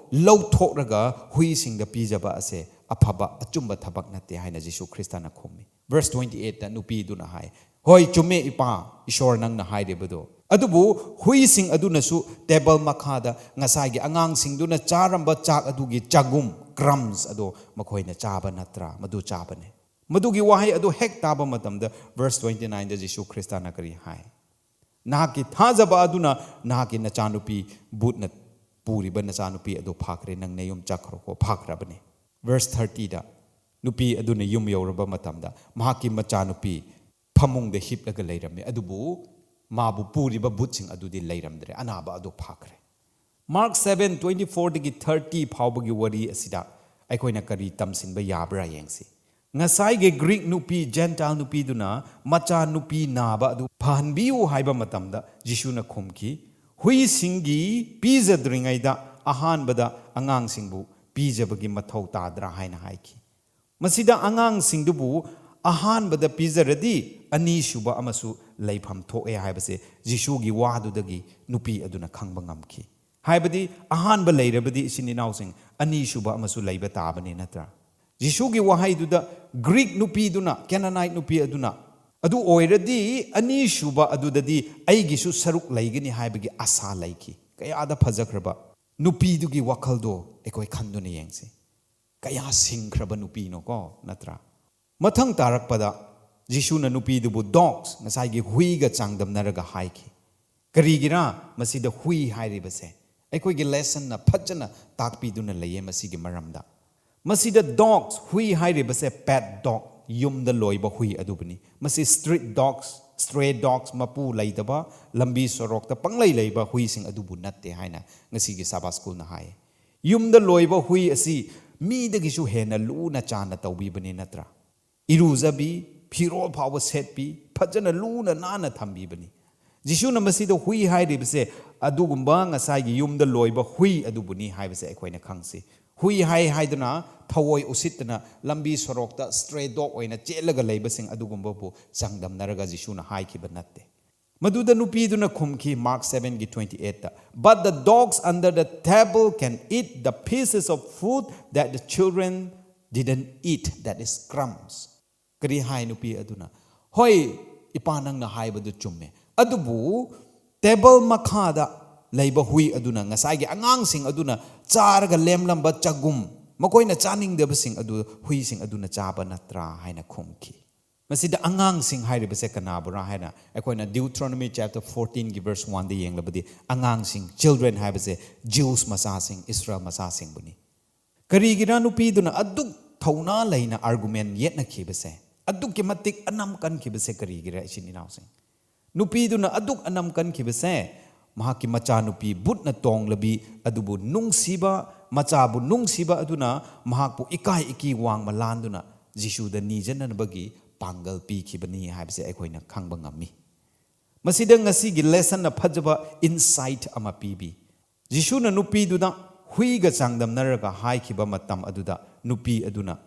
ꯂꯧꯊꯣꯛꯂꯒ ꯍꯨꯏꯁꯤꯡꯗ ꯄꯤꯖꯕ ꯑꯁꯦ ꯑꯐꯕ, ꯑꯆꯨꯝꯕ ꯊꯕꯛ ꯅꯠꯇꯦ ꯍꯥꯏꯅ ꯖꯤꯁꯨ ꯈ꯭ꯔꯤꯁꯇꯅ ꯈꯨꯝꯃꯤ꯫ Verse twenty eightꯇ ꯅꯨꯄꯤꯗꯨꯅ ꯍꯥꯏ, "ꯍꯣꯏ, ꯆꯨꯝꯃꯦ, ꯏꯄꯥ, ꯏꯁꯣꯔ ꯅꯪꯅ ꯍꯥꯏꯔꯤꯕꯗꯣ꯫ ꯑꯗꯨꯕꯨ ꯍꯨꯏꯁꯤꯡ ꯑꯗꯨꯅꯁꯨ ꯇꯦꯕꯜ ꯃꯈꯥꯗ ꯉꯁꯥꯏꯒꯤ ꯑꯉꯥꯡꯁꯤꯡꯗꯨꯅ ꯆꯥꯔꯝꯕ ꯆꯥꯛ ꯑꯗꯨꯒꯤ ꯆꯒꯨꯝ, crumbs, ꯑꯗꯣ ꯃꯈꯣꯏꯅ ꯆꯥꯕ ꯅꯠꯇ꯭ꯔꯥ? ꯃꯗꯨ ꯆꯥꯕꯅꯦ꯫" ꯃꯗꯨꯒꯤ ꯋꯥꯍꯩ ꯑꯗꯨ ꯍꯦꯛ ꯇꯥꯕ ꯃꯇꯝꯗ verse twenty nineꯗ ꯖꯤꯁꯨ ꯈ꯭ꯔꯤꯁꯇꯅ ꯀꯔꯤ ꯍꯥꯏ? "ꯅꯍꯥꯛꯀꯤ ꯊꯥꯖꯕ ꯑꯗꯨꯅ ꯅꯍꯥꯛꯀꯤ ꯅꯆꯥꯅꯨꯄꯤ, ꯕꯨꯠꯅ ꯄꯨꯔꯤꯕ ꯅꯆꯥꯅꯨꯄꯤ ꯑꯗꯨ ꯐꯈ꯭ꯔꯦ, ꯅꯪ ꯅꯌꯨꯝ ꯆꯠꯈ꯭ꯔꯣꯀꯣ, ꯐꯈ꯭ꯔꯕꯅꯦ꯫" Verse thirtyꯗ ꯅꯨꯄꯤ ꯑꯗꯨꯅ ꯌꯨꯝ ꯌꯧꯔꯕ ꯃꯇꯝꯗ ꯃꯍꯥꯛꯀꯤ ꯃꯆꯥꯅꯨꯄꯤ ꯐꯃꯨꯡꯗ ꯍꯤꯞꯂꯒ ꯂꯩꯔꯝꯃꯤ, ꯑꯗꯨꯕꯨ ꯃꯥꯕꯨ ꯄꯨꯔꯤꯕ ꯕꯨꯠꯁꯤꯡ ꯑꯗꯨꯗꯤ ꯂꯩꯔꯝꯗ꯭ꯔꯦ, ꯑꯅꯥꯕ ꯑꯗꯨ ꯐꯈ꯭ꯔꯦ꯫ Mark seven twenty fourꯗꯒꯤ thirty ꯐꯥꯎꯕꯒꯤ ꯋꯥꯔꯤ ꯑꯁꯤꯗ ꯑꯩꯈꯣꯏꯅ ꯀꯔꯤ ꯇꯝꯁꯤꯟꯕ ꯌꯥꯕ꯭ꯔꯥ ꯌꯦꯡꯁꯤ꯫ ꯉꯁꯥꯏꯒꯤ Greek ꯅꯨꯄꯤ, Gentile ꯅꯨꯄꯤꯗꯨꯅ ꯃꯆꯥ ꯅꯨꯄꯤ ꯅꯥꯕ ꯑꯗꯨ ꯐꯍꯟꯕꯤꯌꯨ ꯍꯥꯏꯕ ꯃꯇꯝꯗ ꯖꯤꯁꯨꯅ ꯈꯨꯝꯈꯤ, "ꯍꯨꯏꯁꯤꯡꯒꯤ ꯄꯤꯖꯗ꯭ꯔꯤꯉꯩꯗ ꯑꯍꯥꯟꯕꯗ ꯑꯉꯥꯡꯁꯤꯡꯕꯨ ꯄꯤꯖꯕꯒꯤ ꯃꯊꯧ ꯇꯥꯗ꯭ꯔꯥ?" ꯍꯥꯏꯅ ꯍꯥꯏꯈꯤ꯫ ꯃꯁꯤꯗ ꯑꯉꯥꯡꯁꯤꯡꯗꯨꯕꯨ ꯑꯍꯥꯟꯕꯗ ꯄꯤꯖꯔꯗꯤ ꯑꯅꯤꯁꯨꯕ ꯑꯃꯁꯨ ꯂꯩꯐꯝ ꯊꯣꯛꯑꯦ ꯍꯥꯏꯕꯁꯦ ꯖꯤꯁꯨꯒꯤ ꯋꯥꯗꯨꯗꯒꯤ ꯅꯨꯄꯤ ꯑꯗꯨꯅ ꯈꯪꯕ ꯉꯝꯈꯤ꯫ ꯍꯥꯏꯕꯗꯤ ꯑꯍꯥꯟꯕ ꯂꯩꯔꯕꯗꯤ, ꯏꯆꯤꯟ ꯏꯅꯥꯎꯁꯤꯡ, ꯑꯅꯤꯁꯨꯕ ꯑꯃꯁꯨ ꯂꯩꯕ ꯇꯥꯕꯅꯤ, ꯅꯠꯇ꯭ꯔꯥ? ꯖꯤꯁꯨꯒꯤ ꯋꯥꯍꯩꯗꯨꯗ ꯒ꯭ꯔꯤꯛ ꯅꯨꯄꯤꯗꯨꯅ, ꯀꯦꯅꯥꯅꯥꯏꯠ ꯅꯨꯄꯤ ꯑꯗꯨꯅ, "ꯑꯗꯨ ꯑꯣꯏꯔꯗꯤ ꯑꯅꯤꯁꯨꯕ ꯑꯗꯨꯗꯗꯤ ꯑꯩꯒꯤꯁꯨ ꯁꯔꯨꯛ ꯂꯩꯒꯅꯤ" ꯍꯥꯏꯕꯒꯤ ꯑꯁꯥ ꯂꯩꯈꯤ꯫ ꯀꯌꯥꯗ ꯐꯖꯈ꯭ꯔꯕ ꯅꯨꯄꯤꯗꯨꯒꯤ ꯋꯥꯈꯜꯗꯣ ꯑꯩꯈꯣꯏ ꯈꯟꯗꯨꯅ ꯌꯦꯡꯁꯤ꯫ ꯀꯌꯥ ꯁꯤꯡꯈ꯭ꯔꯕ ꯅꯨꯄꯤꯅꯣꯀꯣ, ꯅꯠꯇ꯭ꯔꯥ? ꯃꯊꯪ ꯇꯥꯔꯛꯄꯗ ꯖꯤꯁꯨꯅ ꯅꯨꯄꯤꯗꯨꯕꯨ ꯗꯣꯒꯁ, ꯉꯁꯥꯏꯒꯤ ꯍꯨꯏꯒ ꯆꯥꯡꯗꯝꯅꯔꯒ ꯍꯥꯏꯈꯤ꯫ ꯀꯔꯤꯒꯤꯔꯥ ꯃꯁꯤꯗ ꯍꯨꯏ ꯍꯥꯏꯔꯤꯕꯁꯦ? ꯑꯩꯈꯣꯏꯒꯤ ꯂꯦꯁꯟꯅ ꯐꯖꯅ ꯇꯥꯛꯄꯤꯗꯨꯅ ꯂꯩꯌꯦ ꯃꯁꯤꯒꯤ ꯃꯔꯝꯗ꯫ ꯃꯁꯤꯗ ꯗꯣꯒꯁ, ꯍꯨꯏ ꯍꯥꯏꯔꯤꯕꯁꯦ ꯄꯦꯠ ꯗꯣꯒ, ꯌꯨꯝꯗ ꯂꯣꯏꯕ ꯍꯨꯏ ꯑꯗꯨꯕꯨꯅꯤ꯫ ꯃꯁꯤ ꯁ꯭ꯇ꯭ꯔꯤꯠ ꯗꯣꯒꯁ, ꯁ꯭ꯇ꯭ꯔꯦ ꯗꯣꯒꯁ, ꯃꯄꯨ ꯂꯩꯇꯕ, ꯂꯝꯕꯤ ꯁꯣꯔꯣꯛꯇ ꯄꯪꯂꯩ ꯂꯩꯕ ꯍꯨꯏꯁꯤꯡ ꯑꯗꯨꯕꯨ ꯅꯠꯇꯦ ꯍꯥꯏꯅ ꯉꯁꯤꯒꯤ ꯁꯥꯕꯥꯠ ꯁ꯭ꯀꯨꯜꯅ ꯍꯥꯏ꯫ ꯌꯨꯝꯗ ꯂꯣꯏꯕ ꯍꯨꯏ ꯑꯁꯤ ꯃꯤꯗꯒꯤꯁꯨ ꯍꯦꯟꯅ ꯂꯨꯅ ꯆꯥꯟꯅ ꯇꯧꯕꯤꯕꯅꯤ, ꯅꯠꯇ꯭ꯔꯥ? ꯏꯔꯨꯖꯕꯤ, ꯐꯤꯔꯣꯜ ꯐꯥꯎꯕ ꯁꯦꯠꯄꯤ, ꯐꯖꯅ ꯂꯨꯅ ꯅꯥꯟꯅ ꯊꯝꯕꯤꯕꯅꯤ꯫ ꯖꯤꯁꯨꯅ ꯃꯁꯤꯗ ꯍꯨꯏ ꯍꯥꯏꯔꯤꯕꯁꯦ ꯑꯗꯨꯒꯨꯝꯕ ꯉꯁꯥꯏꯒꯤ ꯌꯨꯝꯗ ꯂꯣꯏꯕ ꯍꯨꯏ ꯑꯗꯨꯕꯨꯅꯤ ꯍꯥꯏꯕꯁꯦ ꯑꯩꯈꯣꯏꯅ ꯈꯪꯁꯤ꯫ ꯍꯨꯏ ꯍꯥꯏ ꯍꯥꯏꯗꯨꯅ ꯊꯑꯣꯏ ꯎꯁꯤꯠꯇꯅ ꯂꯝꯕꯤ ꯁꯣꯔꯣꯛꯇ ꯁ꯭ꯇ꯭ꯔꯦ ꯗꯣꯒ ꯑꯣꯏꯅ ꯆꯦꯜꯂꯒ ꯂꯩꯕꯁꯤꯡ ꯑꯗꯨꯒꯨꯝꯕꯕꯨ ꯆꯥꯡꯗꯝꯅꯔꯒ ꯖꯤꯁꯨꯅ ꯍꯥꯏꯈꯤꯕ ꯅꯠꯇꯦ꯫ ꯃꯗꯨꯗ ꯅꯨꯄꯤꯗꯨꯅ ꯈꯨꯝꯈꯤ, ꯃꯥꯔꯛ ꯁꯚꯦꯟꯒꯤ ꯇ꯭ꯋꯦꯟꯇꯤ ꯑꯩꯠꯇ, "But the dogs under the table can eat the pieces of food that the children didn't eat, that is crumbs." ꯀꯔꯤ ꯍꯥꯏ ꯅꯨꯄꯤ ꯑꯗꯨꯅ? "ꯍꯣꯏ, ꯏꯄꯥ, ꯅꯪꯅ ꯍꯥꯏꯕꯗꯨ ꯆꯨꯝꯃꯦ, ꯑꯗꯨꯕꯨ ꯇꯦꯕꯜ ꯃꯈꯥꯗ ꯂꯩꯕ ꯍꯨꯏ ꯑꯗꯨꯅ, ꯉꯁꯥꯏꯒꯤ ꯑꯉꯥꯡꯁꯤꯡ ꯑꯗꯨꯅ ꯆꯥꯔꯒ ꯂꯦꯝꯂꯝꯕ ꯆꯒꯨꯝ, ꯃꯈꯣꯏꯅ ꯆꯥꯅꯤꯡꯗꯕꯁꯤꯡ ꯑꯗꯨ ꯍꯨꯏꯁꯤꯡ ꯑꯗꯨꯅ ꯆꯥꯕ ꯅꯠꯇ꯭ꯔꯥ?" ꯍꯥꯏꯅ ꯈꯨꯝꯈꯤ꯫ ꯃꯁꯤꯗ ꯑꯉꯥꯡꯁꯤꯡ ꯍꯥꯏꯔꯤꯕꯁꯦ ꯀꯅꯥꯕꯨꯔꯥ ꯍꯥꯏꯅ ꯑꯩꯈꯣꯏꯅ Deuteronomy chapter fourteen ꯒꯤ verse one ꯗ ꯌꯦꯡꯂꯕꯗꯤ, ꯑꯉꯥꯡꯁꯤꯡ, children ꯍꯥꯏꯕꯁꯦ Jews ꯃꯆꯥꯁꯤꯡ, ꯏꯁꯔꯥꯌꯦꯜ ꯃꯆꯥꯁꯤꯡꯕꯨꯅꯤ꯫ ꯀꯔꯤꯒꯤꯔ ꯅꯨꯄꯤꯗꯨꯅ ꯑꯗꯨꯛ ꯊꯧꯅꯥ ꯂꯩꯅ ꯑꯥꯔꯒꯨꯃꯦꯟ ꯌꯦꯠꯅꯈꯤꯕꯁꯦ, ꯑꯗꯨꯛꯀꯤ ꯃꯇꯤꯛ ꯑꯅꯝ ꯀꯟꯈꯤꯕꯁꯦ ꯀꯔꯤꯒꯤꯔ, ꯏꯆꯤꯟ ꯏꯅꯥꯎꯁꯤꯡ? ꯅꯨꯄꯤꯗꯨꯅ ꯑꯗꯨꯛ ꯑꯅꯝ ꯀꯟꯈꯤꯕꯁꯦ, ꯃꯍꯥꯛꯀꯤ ꯃꯆꯥꯅꯨꯄꯤ ꯕꯨꯠꯅ ꯇꯣꯡꯂꯕꯤ ꯑꯗꯨꯕꯨ ꯅꯨꯡꯁꯤꯕ, ꯃꯆꯥꯕꯨ ꯅꯨꯡꯁꯤꯕ ꯑꯗꯨꯅ ꯃꯍꯥꯛꯄꯨ ꯏꯀꯥꯏ ꯏꯀꯤ ꯋꯥꯡꯃ ꯂꯥꯟꯗꯨꯅ ꯖꯤꯁꯨꯗ ꯅꯤꯖꯅꯅꯕꯒꯤ ꯄꯥꯡꯒꯜ ꯄꯤꯈꯤꯕꯅꯤ ꯍꯥꯏꯕꯁꯦ ꯑꯩꯈꯣꯏꯅ ꯈꯪꯕ ꯉꯝꯃꯤ꯫ ꯃꯁꯤꯗ ꯉꯁꯤꯒꯤ ꯂꯦꯁꯟꯅ ꯐꯖꯕ ꯏꯟꯁꯥꯏꯠ ꯑꯃ ꯄꯤꯕꯤ꯫ ꯖꯤꯁꯨꯅ ꯅꯨꯄꯤꯗꯨꯗ ꯍꯨꯏꯒ ꯆꯥꯡꯗꯝꯅꯔꯒ ꯍꯥꯏꯈꯤꯕ ꯃꯇꯝ ꯑꯗꯨꯗ ꯅꯨꯄꯤ ꯑꯗꯨꯅ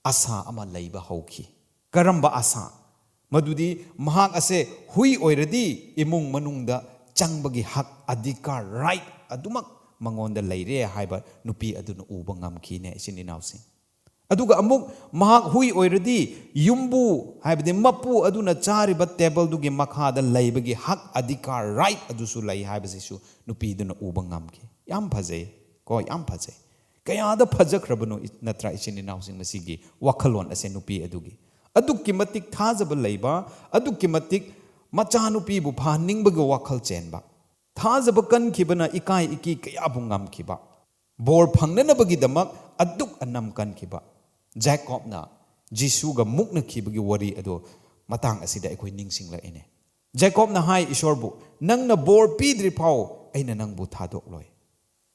ꯑꯁꯥ ꯑꯃ ꯂꯩꯕ ꯍꯧꯈꯤ꯫ ꯀꯔꯝꯕ ꯑꯁꯥ? ꯃꯗꯨꯗꯤ ꯃꯍꯥꯛ ꯑꯁꯦ ꯍꯨꯏ ꯑꯣꯏꯔꯗꯤ ꯏꯃꯨꯡ ꯃꯅꯨꯡꯗ ꯆꯪꯕꯒꯤ ꯍꯛ, ꯑꯙꯤꯀꯥꯔ, ꯔꯥꯏꯠ ꯑꯗꯨꯃꯛ ꯃꯉꯣꯟꯗ ꯂꯩꯔꯦ ꯍꯥꯏꯕ ꯅꯨꯄꯤ ꯑꯗꯨꯅ ꯎꯕ ꯉꯝꯈꯤꯅꯦ, ꯏꯆꯤꯟ ꯏꯅꯥꯎꯁꯤꯡ꯫ ꯑꯗꯨꯒ ꯑꯃꯨꯛ ꯃꯍꯥꯛ ꯍꯨꯏ ꯑꯣꯏꯔꯗꯤ ꯌꯨꯝꯕꯨ, ꯍꯥꯏꯕꯗꯤ ꯃꯄꯨ ꯑꯗꯨꯅ ꯆꯥꯔꯤꯕ ꯇꯦꯕꯜꯗꯨꯒꯤ ꯃꯈꯥꯗ ꯂꯩꯕꯒꯤ ꯍꯛ, ꯑꯙꯤꯀꯥꯔ, ꯔꯥꯏꯠ ꯑꯗꯨꯁꯨ ꯂꯩ ꯍꯥꯏꯕꯁꯤꯁꯨ ꯅꯨꯄꯤꯗꯨꯅ ꯎꯕ ꯉꯝꯈꯤ꯫ ꯌꯥꯝ ꯐꯖꯩ ꯀꯣ, ꯌꯥꯝ ꯐꯖꯩ꯫ ꯀꯌꯥꯗ ꯐꯖꯈ꯭ꯔꯕꯅꯣ ꯏ-, ꯅꯠꯇ꯭ꯔꯥ, ꯏꯆꯤꯟ ꯏꯅꯥꯎꯁꯤꯡ, ꯃꯁꯤꯒꯤ ꯋꯥꯈꯜꯂꯣꯟ ꯑꯁꯦ ꯅꯨꯄꯤ ꯑꯗꯨꯒꯤ? ꯑꯗꯨꯛꯀꯤ ꯃꯇꯤꯛ ꯊꯥꯖꯕ ꯂꯩꯕ, ꯑꯗꯨꯛꯀꯤ ꯃꯇꯤꯛ ꯃꯆꯥꯅꯨꯄꯤꯕꯨ ꯐꯍꯟꯅꯤꯡꯕꯒꯤ ꯋꯥꯈꯜ ꯆꯦꯟꯕ, ꯊꯥꯖꯕ ꯀꯟꯈꯤꯕꯅ ꯏꯀꯥꯏ ꯏꯀꯤ ꯀꯌꯥꯕꯨ ꯉꯝꯈꯤꯕ, ꯕꯣꯔ ꯐꯪꯅꯅꯕꯒꯤꯗꯃꯛ ꯑꯗꯨꯛ ꯑꯅꯝ ꯀꯟꯈꯤꯕ ꯖꯦꯀꯣꯕꯅ ꯖꯤꯁꯨꯒ ꯃꯨꯛꯅꯈꯤꯕꯒꯤ ꯋꯥꯔꯤ ꯑꯗꯨ ꯃꯇꯥꯡ ꯑꯁꯤꯗ ꯑꯩꯈꯣꯏ ꯅꯤꯡꯁꯤꯡꯂꯛꯏꯅꯦ꯫ ꯖꯦꯀꯣꯕꯅ ꯍꯥꯏ ꯏꯁꯣꯔꯕꯨ, "ꯅꯪꯅ ꯕꯣꯔ ꯄꯤꯗ꯭ꯔꯤ ꯐꯥꯎ ꯑꯩꯅ ꯅꯪꯕꯨ ꯊꯥꯗꯣꯛꯂꯣꯏ"꯫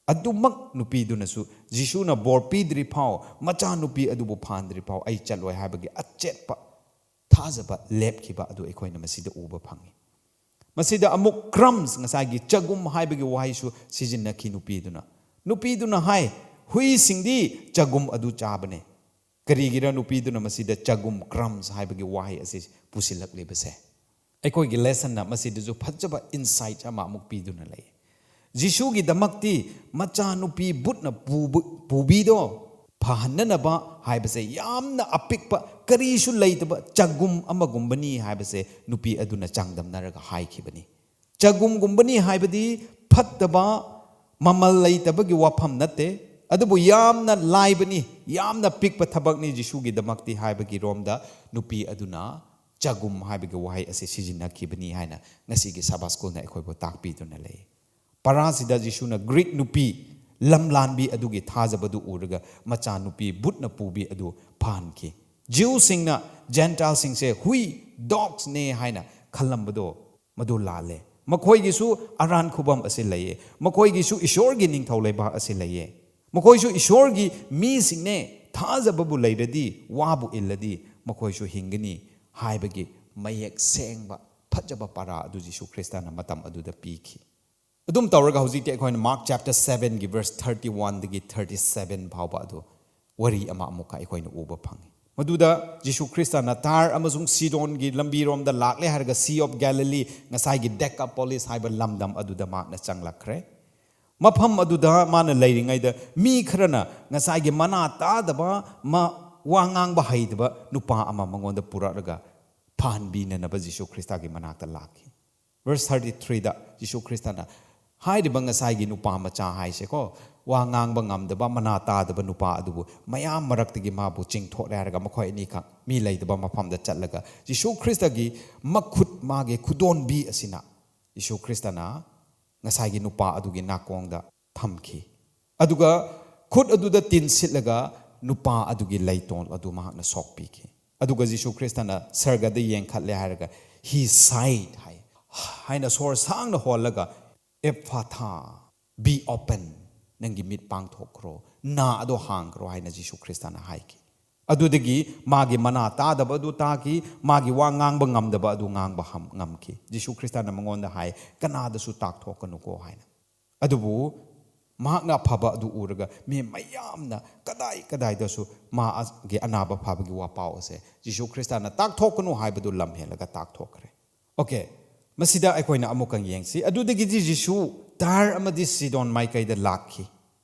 ꯑꯗꯨꯃꯛ ꯅꯨꯄꯤꯗꯨꯅꯁꯨ ꯖꯤꯁꯨꯅ ꯕꯣꯔ ꯄꯤꯗ꯭ꯔꯤ ꯐꯥꯎ, ꯃꯆꯥꯅꯨꯄꯤ ꯑꯗꯨꯕꯨ ꯐꯍꯟꯗ꯭ꯔꯤ ꯐꯥꯎ ꯑꯩ ꯆꯠꯂꯣꯏ ꯍꯥꯏꯕꯒꯤ ꯑꯆꯦꯠꯄ ꯊꯥꯖꯕ ꯂꯦꯞꯈꯤꯕ ꯑꯗꯨ ꯑꯩꯈꯣꯏꯅ ꯃꯁꯤꯗ ꯎꯕ ꯐꯪꯉꯤ꯫ ꯃꯁꯤꯗ ꯑꯃꯨꯛ ꯀ꯭ꯔꯝꯁ, ꯉꯁꯥꯏꯒꯤ ꯆꯒꯨꯝ ꯍꯥꯏꯕꯒꯤ ꯋꯥꯍꯩꯁꯨ ꯁꯤꯖꯤꯟꯅꯈꯤ ꯅꯨꯄꯤꯗꯨꯅ꯫ ꯅꯨꯄꯤꯗꯨꯅ ꯍꯥꯏ, "ꯍꯨꯏꯁꯤꯡꯗꯤ ꯆꯒꯨꯝ ꯑꯗꯨ ꯆꯥꯕꯅꯦ"꯫ ꯀꯔꯤꯒꯤꯔ ꯅꯨꯄꯤꯗꯨꯅ ꯃꯁꯤꯗ ꯆꯒꯨꯝ, ꯀ꯭ꯔꯝꯁ ꯍꯥꯏꯕꯒꯤ ꯋꯥꯍꯩ ꯑꯁꯤ ꯄꯨꯁꯤꯜꯂꯛꯂꯤꯕꯁꯦ? ꯑꯩꯈꯣꯏꯒꯤ ꯂꯦꯁꯟꯅ ꯃꯁꯤꯗꯁꯨ ꯐꯖꯕ ꯏꯟꯁꯥꯏꯠ ꯑꯃ ꯑꯃꯨꯛ ꯄꯤꯗꯨꯅ ꯂꯩ꯫ ꯖꯤꯁꯨꯒꯤꯗꯃꯛꯇꯤ ꯃꯆꯥꯅꯨꯄꯤ ꯕꯨꯠꯅ ꯄꯨꯕ-, ꯄꯨꯕꯤꯗꯣ ꯐꯍꯟꯅꯅꯕ ꯍꯥꯏꯕꯁꯦ ꯌꯥꯝꯅ ꯑꯄꯤꯛꯄ, ꯀꯔꯤꯁꯨ ꯂꯩꯇꯕ ꯆꯒꯨꯝ ꯑꯃꯒꯨꯝꯕꯅꯤ ꯍꯥꯏꯕꯁꯦ ꯅꯨꯄꯤ ꯑꯗꯨꯅ ꯆꯥꯡꯗꯝꯅꯔꯒ ꯍꯥꯏꯈꯤꯕꯅꯤ꯫ ꯆꯒꯨꯝꯒꯨꯝꯕꯅꯤ ꯍꯥꯏꯕꯗꯤ ꯐꯠꯇꯕ, ꯃꯃꯜ ꯂꯩꯇꯕꯒꯤ ꯋꯥꯐꯝ ꯅꯠꯇꯦ, ꯑꯗꯨꯕꯨ ꯌꯥꯝꯅ ꯂꯥꯏꯕꯅꯤ, ꯌꯥꯝꯅ ꯄꯤꯛꯄ ꯊꯕꯛꯅꯤ ꯖꯤꯁꯨꯒꯤꯗꯃꯛꯇꯤ ꯍꯥꯏꯕꯒꯤ ꯔꯣꯝꯗ ꯅꯨꯄꯤ ꯑꯗꯨꯅ ꯆꯒꯨꯝ ꯍꯥꯏꯕꯒꯤ ꯋꯥꯍꯩ ꯑꯁꯤ ꯁꯤꯖꯤꯟꯅꯈꯤꯕꯅꯤ ꯍꯥꯏꯅ ꯉꯁꯤꯒꯤ ꯁꯕꯥ ꯁ꯭ꯀꯨꯜꯅ ꯑꯩꯈꯣꯏꯕꯨ ꯇꯥꯛꯄꯤꯗꯨꯅ ꯂꯩ꯫ ꯄꯔꯥꯁꯤꯗ ꯖꯤꯁꯨꯅ ꯒ꯭ꯔꯤꯛ ꯅꯨꯄꯤ ꯂꯝꯂꯥꯟꯕꯤ ꯑꯗꯨꯒꯤ ꯊꯥꯖꯕꯗꯨ ꯎꯔꯒ ꯃꯆꯥꯅꯨꯄꯤ ꯕꯨꯠꯅ ꯄꯨꯕꯤ ꯑꯗꯨ ꯐꯍꯟꯈꯤ꯫ ꯖꯤꯎꯁꯤꯡꯅ ꯖꯦꯟꯇꯥꯏꯜꯁꯤꯡꯁꯦ ꯍꯨꯏ, ꯗꯣꯒꯁꯅꯦ ꯍꯥꯏꯅ ꯈꯜꯂꯝꯕꯗꯣ ꯃꯗꯨ ꯂꯥꯜꯂꯦ꯫ ꯃꯈꯣꯏꯒꯤꯁꯨ ꯑꯔꯥꯟ ꯈꯨꯕꯝ ꯑꯁꯤ ꯂꯩꯌꯦ꯫ ꯃꯈꯣꯏꯒꯤꯁꯨ ꯏꯁꯣꯔꯒꯤ ꯅꯤꯡꯊꯧ ꯂꯩꯕꯥꯛ ꯑꯁꯤ ꯂꯩꯌꯦ꯫ ꯃꯈꯣꯏꯁꯨ ꯏꯁꯣꯔꯒꯤ ꯃꯤꯁꯤꯡꯅꯦ, ꯊꯥꯖꯕꯕꯨ ꯂꯩꯔꯗꯤ, ꯋꯥꯕꯨ ꯏꯜꯂꯗꯤ ꯃꯈꯣꯏꯁꯨ ꯍꯤꯡꯒꯅꯤ ꯍꯥꯏꯕꯒꯤ ꯃꯌꯦꯛ ꯁꯦꯡꯕ ꯐꯖꯕ ꯄꯔꯥ ꯑꯗꯨ ꯖꯤꯁꯨ ꯈ꯭ꯔꯤꯁꯇꯅ ꯃꯇꯝ ꯑꯗꯨꯗ ꯄꯤꯈꯤ꯫ ꯑꯗꯨꯝ ꯇꯧꯔꯒ ꯍꯧꯖꯤꯛꯇꯤ ꯑꯩꯈꯣꯏꯅ ꯃꯥꯔꯛ ꯆꯦꯞꯇꯔ ꯁꯕꯦꯟꯒꯤ ꯚꯔꯁ ꯊꯥꯔꯇꯤ ꯋꯥꯟꯗꯒꯤ ꯊꯥꯔꯇꯤ ꯁꯕꯦꯟ ꯐꯥꯎꯕ ꯑꯗꯨ ꯋꯥꯔꯤ ꯑꯃ ꯑꯃꯨꯛꯀ ꯑꯩꯈꯣꯏꯅ ꯎꯕ ꯐꯪꯉꯤ꯫ ꯃꯗꯨꯗ ꯖꯤꯁꯨ ꯈ꯭ꯔꯤꯁꯇꯅ ꯇꯥꯔ ꯑꯃꯁꯨꯡ ꯁꯤꯗꯣꯟꯒꯤ ꯂꯝꯕꯤꯔꯣꯝꯗ ꯂꯥꯛꯂꯦ ꯍꯥꯏꯔꯒ ꯁꯤ ꯑꯣꯐ ꯒꯦꯂꯤꯂꯤ, ꯉꯁꯥꯏꯒꯤ ꯗꯦꯀꯥꯄꯣꯂꯤꯁ ꯍꯥꯏꯕ ꯂꯝꯗꯝ ꯑꯗꯨꯗ ꯃꯍꯥꯛꯅ ꯆꯪꯂꯛꯈ꯭ꯔꯦ꯫ ꯃꯐꯝ ꯑꯗꯨꯗ ꯃꯥꯅ ꯂꯩꯔꯤꯉꯩꯗ ꯃꯤ ꯈꯔꯅ ꯉꯁꯥꯏꯒꯤ ꯃꯅꯥ ꯇꯥꯗꯕ, ꯃꯥ ꯋꯥ ꯉꯥꯡꯕ ꯍꯩꯇꯕ ꯅꯨꯄꯥ ꯑꯃ ꯃꯉꯣꯟꯗ ꯄꯨꯔꯛꯂꯒ ꯐꯍꯟꯕꯤꯅꯅꯕ ꯖꯤꯁꯨ ꯈ꯭ꯔꯤꯁꯇꯒꯤ ꯃꯅꯥꯛꯇ ꯂꯥꯛꯈꯤ꯫ ꯚꯔꯁ ꯊꯥꯔꯇꯤ ꯊ꯭ꯔꯤꯗ ꯖꯤꯁꯨ ꯈ꯭ꯔꯤꯁꯇꯅ ꯍꯥꯏꯔꯤꯕ ꯉꯁꯥꯏꯒꯤ ꯅꯨꯄꯥ ꯃꯆꯥ ꯍꯥꯏꯁꯦꯀꯣ, ꯋꯥ ꯉꯥꯡꯕ ꯉꯝꯗꯕ, ꯃꯅꯥ ꯇꯥꯗꯕ ꯅꯨꯄꯥ ꯑꯗꯨꯕꯨ ꯃꯌꯥꯝ ꯃꯔꯛꯇꯒꯤ ꯃꯥꯕꯨ ꯆꯤꯡꯊꯣꯛꯂꯦ ꯍꯥꯏꯔꯒ ꯃꯈꯣꯏ ꯑꯅꯤꯈꯛ ꯃꯤ ꯂꯩꯇꯕ ꯃꯐꯝꯗ ꯆꯠꯂꯒ ꯖꯤꯁꯨ ꯈ꯭ꯔꯤꯁꯇꯒꯤ ꯃꯈꯨꯠ, ꯃꯥꯒꯤ ꯈꯨꯗꯣꯟꯕꯤ ꯑꯁꯤꯅ ꯖꯤꯁꯨ ꯈ꯭ꯔꯤꯁꯇꯅ ꯉꯁꯥꯏꯒꯤ ꯅꯨꯄꯥ ꯑꯗꯨꯒꯤ ꯅꯥꯀꯣꯡꯗ ꯊꯝꯈꯤ꯫ ꯑꯗꯨꯒ ꯈꯨꯠ ꯑꯗꯨꯗ ꯇꯤꯟ ꯁꯤꯠꯂꯒ ꯅꯨꯄꯥ ꯑꯗꯨꯒꯤ ꯂꯩꯇꯣꯟ ꯑꯗꯨ ꯃꯍꯥꯛꯅ ꯁꯣꯛꯄꯤꯈꯤ꯫ ꯑꯗꯨꯒ ꯖꯤꯁꯨ ꯈ꯭ꯔꯤꯁꯇꯅ ꯁꯔꯒꯗ ꯌꯦꯡꯈꯠꯂꯦ ꯍꯥꯏꯔꯒ, "He sighed" ꯍꯥꯏ, ꯍꯥꯏꯅ ꯁꯣꯔ ꯁꯥꯡꯅ ꯍꯣꯜꯂꯒ, "Ephphatha, be open, ꯅꯪꯒꯤ ꯃꯤꯠ ꯄꯥꯡꯊꯣꯛꯈ꯭ꯔꯣ, ꯅꯥ ꯑꯗꯣ ꯍꯥꯡꯈ꯭ꯔꯣ" ꯍꯥꯏꯅ ꯖꯤꯁꯨ ꯈ꯭ꯔꯤꯁꯇꯅ ꯍꯥꯏꯈꯤ꯫ ꯑꯗꯨꯗꯒꯤ ꯃꯥꯒꯤ ꯃꯅꯥ ꯇꯥꯗꯕ ꯑꯗꯨ ꯇꯥꯈꯤ, ꯃꯥꯒꯤ ꯋꯥ ꯉꯥꯡꯕ ꯉꯝꯗꯕ ꯑꯗꯨ ꯉꯥꯡꯕ ꯍꯝ-, ꯉꯝꯈꯤ꯫ ꯖꯤꯁꯨ ꯈ꯭ꯔꯤꯁꯇꯅ ꯃꯉꯣꯟꯗ ꯍꯥꯏ, "ꯀꯅꯥꯗꯁꯨ ꯇꯥꯛꯊꯣꯛꯀꯅꯨꯀꯣ" ꯍꯥꯏꯅ꯫ ꯑꯗꯨꯕꯨ ꯃꯍꯥꯛꯅ ꯑꯐꯕ ꯑꯗꯨ ꯎꯔꯒ ꯃꯤ ꯃꯌꯥꯝꯅ ꯀꯗꯥꯏ ꯀꯗꯥꯏꯗꯁꯨ ꯃꯥꯒꯤ ꯑꯅꯥꯕ ꯐꯕꯒꯤ ꯋꯥꯄꯥꯎ ꯑꯁꯦ ꯖꯤꯁꯨ ꯈ꯭ꯔꯤꯁꯇꯅ ꯇꯥꯛꯊꯣꯛꯀꯅꯨ ꯍꯥꯏꯕꯗꯨ ꯂꯝꯍꯦꯜꯂꯒ ꯇꯥꯛꯊꯣꯛꯈ꯭ꯔꯦ꯫ ꯑꯣꯀꯦ, ꯃꯁꯤꯗ ꯑꯩꯈꯣꯏꯅ ꯑꯃꯨꯛꯀ ꯌꯦꯡꯁꯤ꯫ ꯑꯗꯨꯗꯒꯤꯗꯤ ꯖꯤꯁꯨ ꯇꯥꯔ ꯑꯃꯗꯤ ꯁꯤꯗꯣꯟ ꯃꯥꯏꯀꯩꯗ ꯂꯥꯛꯈꯤ꯫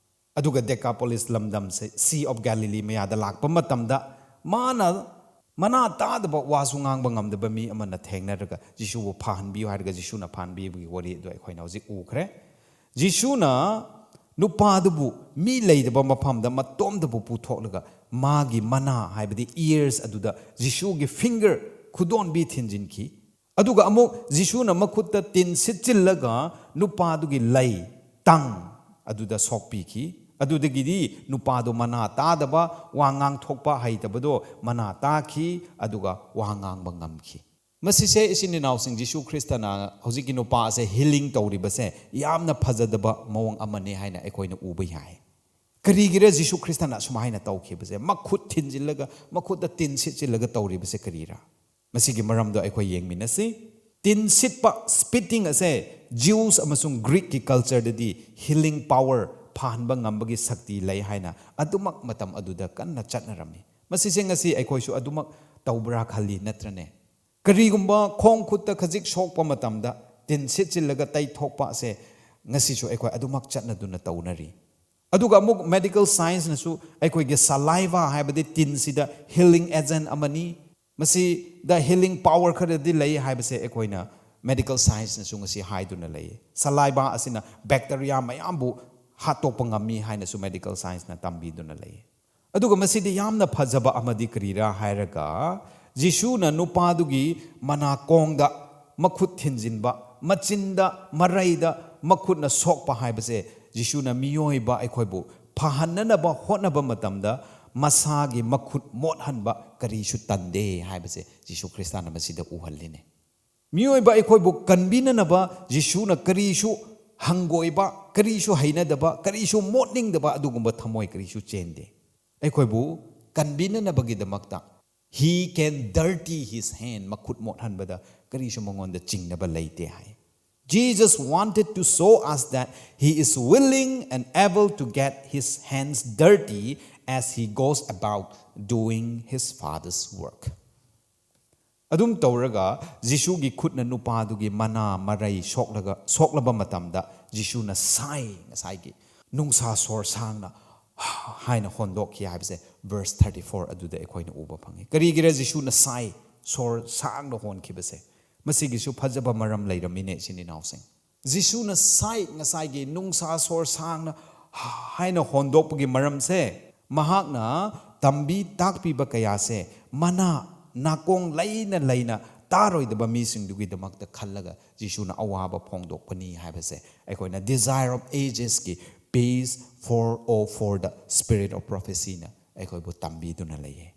ꯑꯗꯨꯒ ꯗꯦꯀꯥꯄꯣꯂꯤꯁ ꯂꯝꯗꯝꯁꯦ, Sea of Galilee ꯃꯌꯥꯗ ꯂꯥꯛꯄ ꯃꯇꯝꯗ, ꯃꯥꯅ ꯃꯅꯥ ꯇꯥꯗꯕ, ꯋꯥꯁꯨ ꯉꯥꯡꯕ ꯉꯝꯗꯕ ꯃꯤ ꯑꯃꯅ ꯊꯦꯡꯅꯔꯒ ꯖꯤꯁꯨꯕꯨ ꯐꯍꯟꯕꯤꯌꯨ ꯍꯥꯏꯔꯒ ꯖꯤꯁꯨꯅ ꯐꯍꯟꯕꯤꯕꯒꯤ ꯋꯥꯔꯤ ꯑꯗꯨ ꯑꯩꯈꯣꯏꯅ ꯍꯧꯖꯤꯛ ꯎꯈ꯭ꯔꯦ꯫ ꯖꯤꯁꯨꯅ ꯅꯨꯄꯥꯗꯨꯕꯨ ꯃꯤ ꯂꯩꯇꯕ ꯃꯐꯝꯗ ꯃꯇꯣꯝꯗꯕꯨ ꯄꯨꯊꯣꯛꯂꯒ ꯃꯥꯒꯤ ꯃꯅꯥ, ꯍꯥꯏꯕꯗꯤ ears ꯑꯗꯨꯗ ꯖꯤꯁꯨꯒꯤ finger, ꯈꯨꯗꯣꯟꯕꯤ ꯊꯤꯟꯖꯤꯟꯈꯤ꯫ ꯑꯗꯨꯒ ꯑꯃꯨꯛ ꯖꯤꯁꯨꯅ ꯃꯈꯨꯠꯇ ꯇꯤꯟ ꯁꯤꯠꯆꯤꯜꯂꯒ ꯅꯨꯄꯥꯗꯨꯒꯤ ꯂꯩ, ꯇꯪ ꯑꯗꯨꯗ ꯁꯣꯛꯄꯤꯈꯤ꯫ ꯑꯗꯨꯗꯒꯤꯗꯤ ꯅꯨꯄꯥꯗꯨ ꯃꯅꯥ ꯇꯥꯗꯕ, ꯋꯥ ꯉꯥꯡꯊꯣꯛꯄ ꯍꯩꯇꯕꯗꯣ ꯃꯅꯥ ꯇꯥꯈꯤ, ꯑꯗꯨꯒ ꯋꯥ ꯉꯥꯡꯕ ꯉꯝꯈꯤ꯫ ꯃꯁꯤꯁꯦ ꯏꯆꯤꯟ ꯏꯅꯥꯎꯁꯤꯡ, ꯖꯤꯁꯨ ꯈ꯭ꯔꯤꯁꯇꯅ ꯍꯧꯖꯤꯛꯀꯤ ꯅꯨꯄꯥ ꯑꯁꯦ healing ꯇꯧꯔꯤꯕꯁꯦ ꯌꯥꯝꯅ ꯐꯖꯗꯕ ꯃꯑꯣꯡ ꯑꯃꯅꯤ ꯍꯥꯏꯅ ꯑꯩꯈꯣꯏꯅ ꯎꯕ ꯌꯥꯏ꯫ ꯀꯔꯤꯒꯤꯔ ꯖꯤꯁꯨ ꯈ꯭ꯔꯤꯁꯇꯅ ꯑꯁꯨꯃꯥꯏꯅ ꯇꯧꯈꯤꯕꯁꯦ? ꯃꯈꯨꯠ ꯊꯤꯟꯖꯤꯜꯂꯒ, ꯃꯈꯨꯠꯇ ꯇꯤꯟ ꯁꯤꯠꯆꯤꯜꯂꯒ ꯇꯧꯔꯤꯕꯁꯦ ꯀꯔꯤꯔꯥ? ꯃꯁꯤꯒꯤ ꯃꯔꯝꯗꯣ ꯑꯩꯈꯣꯏ ꯌꯦꯡꯃꯤꯟꯅꯁꯤ꯫ ꯇꯤꯟ ꯁꯤꯠꯄ, spitting ꯑꯁꯦ Jews ꯑꯃꯁꯨꯡ Greekꯀꯤ cultureꯗꯗꯤ healing power, ꯐꯍꯟꯕ ꯉꯝꯕꯒꯤ ꯁꯛꯇꯤ ꯂꯩ ꯍꯥꯏꯅ ꯑꯗꯨꯃꯛ ꯃꯇꯝ ꯑꯗꯨꯗ ꯀꯟꯅ ꯆꯠꯅꯔꯝꯃꯤ꯫ ꯃꯁꯤꯁꯦ ꯉꯁꯤ ꯑꯩꯈꯣꯏꯁꯨ ꯑꯗꯨꯃꯛ ꯇꯧꯕ꯭ꯔꯥ ꯈꯜꯂꯤ, ꯅꯠꯇ꯭ꯔꯅꯦ? ꯀꯔꯤꯒꯨꯝꯕ ꯈꯣꯡ ꯈꯨꯠꯇ ꯈꯖꯤꯛ ꯁꯣꯛꯄ ꯃꯇꯝꯗ ꯇꯤꯟ ꯁꯤꯠꯆꯤꯜꯂꯒ ꯇꯩꯊꯣꯛꯄ ꯑꯁꯦ ꯉꯁꯤꯁꯨ ꯑꯩꯈꯣꯏ ꯑꯗꯨꯃꯛ ꯆꯠꯅꯗꯨꯅ ꯇꯧꯅꯔꯤ꯫ ꯑꯗꯨꯒ ꯑꯃꯨꯛ medical scienceꯅꯁꯨ ꯑꯩꯈꯣꯏꯒꯤ saliva ꯍꯥꯏꯕꯗꯤ ꯇꯤꯟꯁꯤꯗ healing agent ꯑꯃꯅꯤ, ꯃꯁꯤꯗ healing power ꯈꯔꯗꯤ ꯂꯩ ꯍꯥꯏꯕꯁꯦ ꯑꯩꯈꯣꯏꯅ medical scienceꯅꯁꯨ ꯉꯁꯤ ꯍꯥꯏꯗꯨꯅ ꯂꯩ꯫ Saliva ꯑꯁꯤꯅ bacteria ꯃꯌꯥꯝꯕꯨ ꯍꯥꯠꯇꯣꯛꯄ ꯉꯝꯃꯤ ꯍꯥꯏꯅꯁꯨ medical scienceꯅ ꯇꯝꯕꯤꯗꯨꯅ ꯂꯩ꯫ ꯑꯗꯨꯒ ꯃꯁꯤꯗꯤ ꯌꯥꯝꯅ ꯐꯖꯕ ꯑꯃꯗꯤ ꯀꯔꯤꯔꯥ ꯍꯥꯏꯔꯒ, ꯖꯤꯁꯨꯅ ꯅꯨꯄꯥꯗꯨꯒꯤ ꯃꯅꯥꯀꯣꯡꯗ ꯃꯈꯨꯠ ꯊꯤꯟꯖꯤꯟꯕ, ꯃꯆꯤꯟꯗ, ꯃꯔꯩꯗ ꯃꯈꯨꯠꯅ ꯁꯣꯛꯄ ꯍꯥꯏꯕꯁꯦ, ꯖꯤꯁꯨꯅ ꯃꯤꯑꯣꯏꯕ ꯑꯩꯈꯣꯏꯕꯨ ꯐꯍꯟꯅꯅꯕ ꯍꯣꯠꯅꯕ ꯃꯇꯝꯗ ꯃꯁꯥꯒꯤ ꯃꯈꯨꯠ ꯃꯣꯠꯍꯟꯕ ꯀꯔꯤꯁꯨ ꯇꯟꯗꯦ ꯍꯥꯏꯕꯁꯦ ꯖꯤꯁꯨ ꯈ꯭ꯔꯤꯁꯇꯥꯅ ꯃꯁꯤꯗ ꯎꯍꯜꯂꯤꯅꯦ꯫ ꯃꯤꯑꯣꯏꯕ ꯑꯩꯈꯣꯏꯕꯨ ꯀꯟꯕꯤꯅꯅꯕ ꯖꯤꯁꯨꯅ ꯀꯔꯤꯁꯨ ꯍꯪꯒꯣꯏꯕ, ꯀꯔꯤꯁꯨ ꯍꯩꯅꯗꯕ, ꯀꯔꯤꯁꯨ ꯃꯣꯠꯅꯤꯡꯗꯕ ꯑꯗꯨꯒꯨꯝꯕ ꯊꯃꯣꯏ ꯀꯔꯤꯁꯨ ꯆꯦꯟꯗꯦ꯫ ꯑꯩꯈꯣꯏꯕꯨ ꯀꯟꯕꯤꯅꯅꯕꯒꯤꯗꯃꯛꯇ, he can dirty his hand, ꯃꯈꯨꯠ ꯃꯣꯠꯍꯟꯕꯗ ꯀꯔꯤꯁꯨ ꯃꯉꯣꯟꯗ ꯆꯤꯡꯅꯕ ꯂꯩꯇꯦ ꯍꯥꯏ꯫ Jesus wanted to show us that he is willing and able to get his hands dirty as he goes about doing his Father's work. ꯑꯗꯨꯝ ꯇꯧꯔꯒ ꯖꯤꯁꯨꯒꯤ ꯈꯨꯠꯅ ꯅꯨꯄꯥꯗꯨꯒꯤ ꯃꯅꯥ ꯃꯔꯩ ꯁꯣꯛꯂꯒ, ꯁꯣꯛꯂꯕ ꯃꯇꯝꯗ ꯖꯤꯁꯨꯅ ꯁꯥꯏ, ꯉꯁꯥꯏꯒꯤ ꯅꯨꯡꯁꯥ ꯁꯣꯔ ꯁꯥꯡꯅ ꯍꯥꯏꯅ ꯍꯣꯟꯗꯣꯛꯈꯤ ꯍꯥꯏꯕꯁꯦ verse thirty four ꯑꯗꯨꯗ ꯑꯩꯈꯣꯏꯅ ꯎꯕ ꯐꯪꯉꯤ꯫ ꯀꯔꯤꯒꯤꯔ ꯖꯤꯁꯨꯅ ꯁꯥꯏ, ꯁꯣꯔ ꯁꯥꯡꯅ ꯍꯣꯟꯈꯤꯕꯁꯦ? ꯃꯁꯤꯒꯤꯁꯨ ꯐꯖꯕ ꯃꯔꯝ ꯂꯩꯔꯝꯃꯤꯅꯦ, ꯏꯆꯤꯟ ꯏꯅꯥꯎꯁꯤꯡ꯫ ꯖꯤꯁꯨꯅ ꯁꯥꯏ, ꯉꯁꯥꯏꯒꯤ ꯅꯨꯡꯁꯥ ꯁꯣꯔ ꯁꯥꯡꯅ ꯍꯥꯏꯅ ꯍꯣꯟꯗꯣꯛꯄꯒꯤ ꯃꯔꯝꯁꯦ, ꯃꯍꯥꯛꯅ ꯇꯝꯕꯤ ꯇꯥꯛꯄꯤꯕ ꯀꯌꯥꯁꯦ ꯃꯅꯥ ꯅꯥꯀꯣꯡ ꯂꯩꯅ ꯂꯩꯅ ꯇꯥꯔꯣꯏꯗꯕ ꯃꯤꯁꯤꯡꯗꯨꯒꯤꯗꯃꯛꯇ ꯈꯜꯂꯒ ꯖꯤꯁꯨꯅ ꯑꯋꯥꯕ ꯐꯣꯡꯗꯣꯛꯄꯅꯤ ꯍꯥꯏꯕꯁꯦ ꯑꯩꯈꯣꯏꯅ Desire of Agesꯀꯤ page four oh fourꯗ Spirit of Prophecyꯅ ꯑꯩꯈꯣꯏꯕꯨ ꯇꯝꯕꯤꯗꯨꯅ ꯂꯩꯌꯦ꯫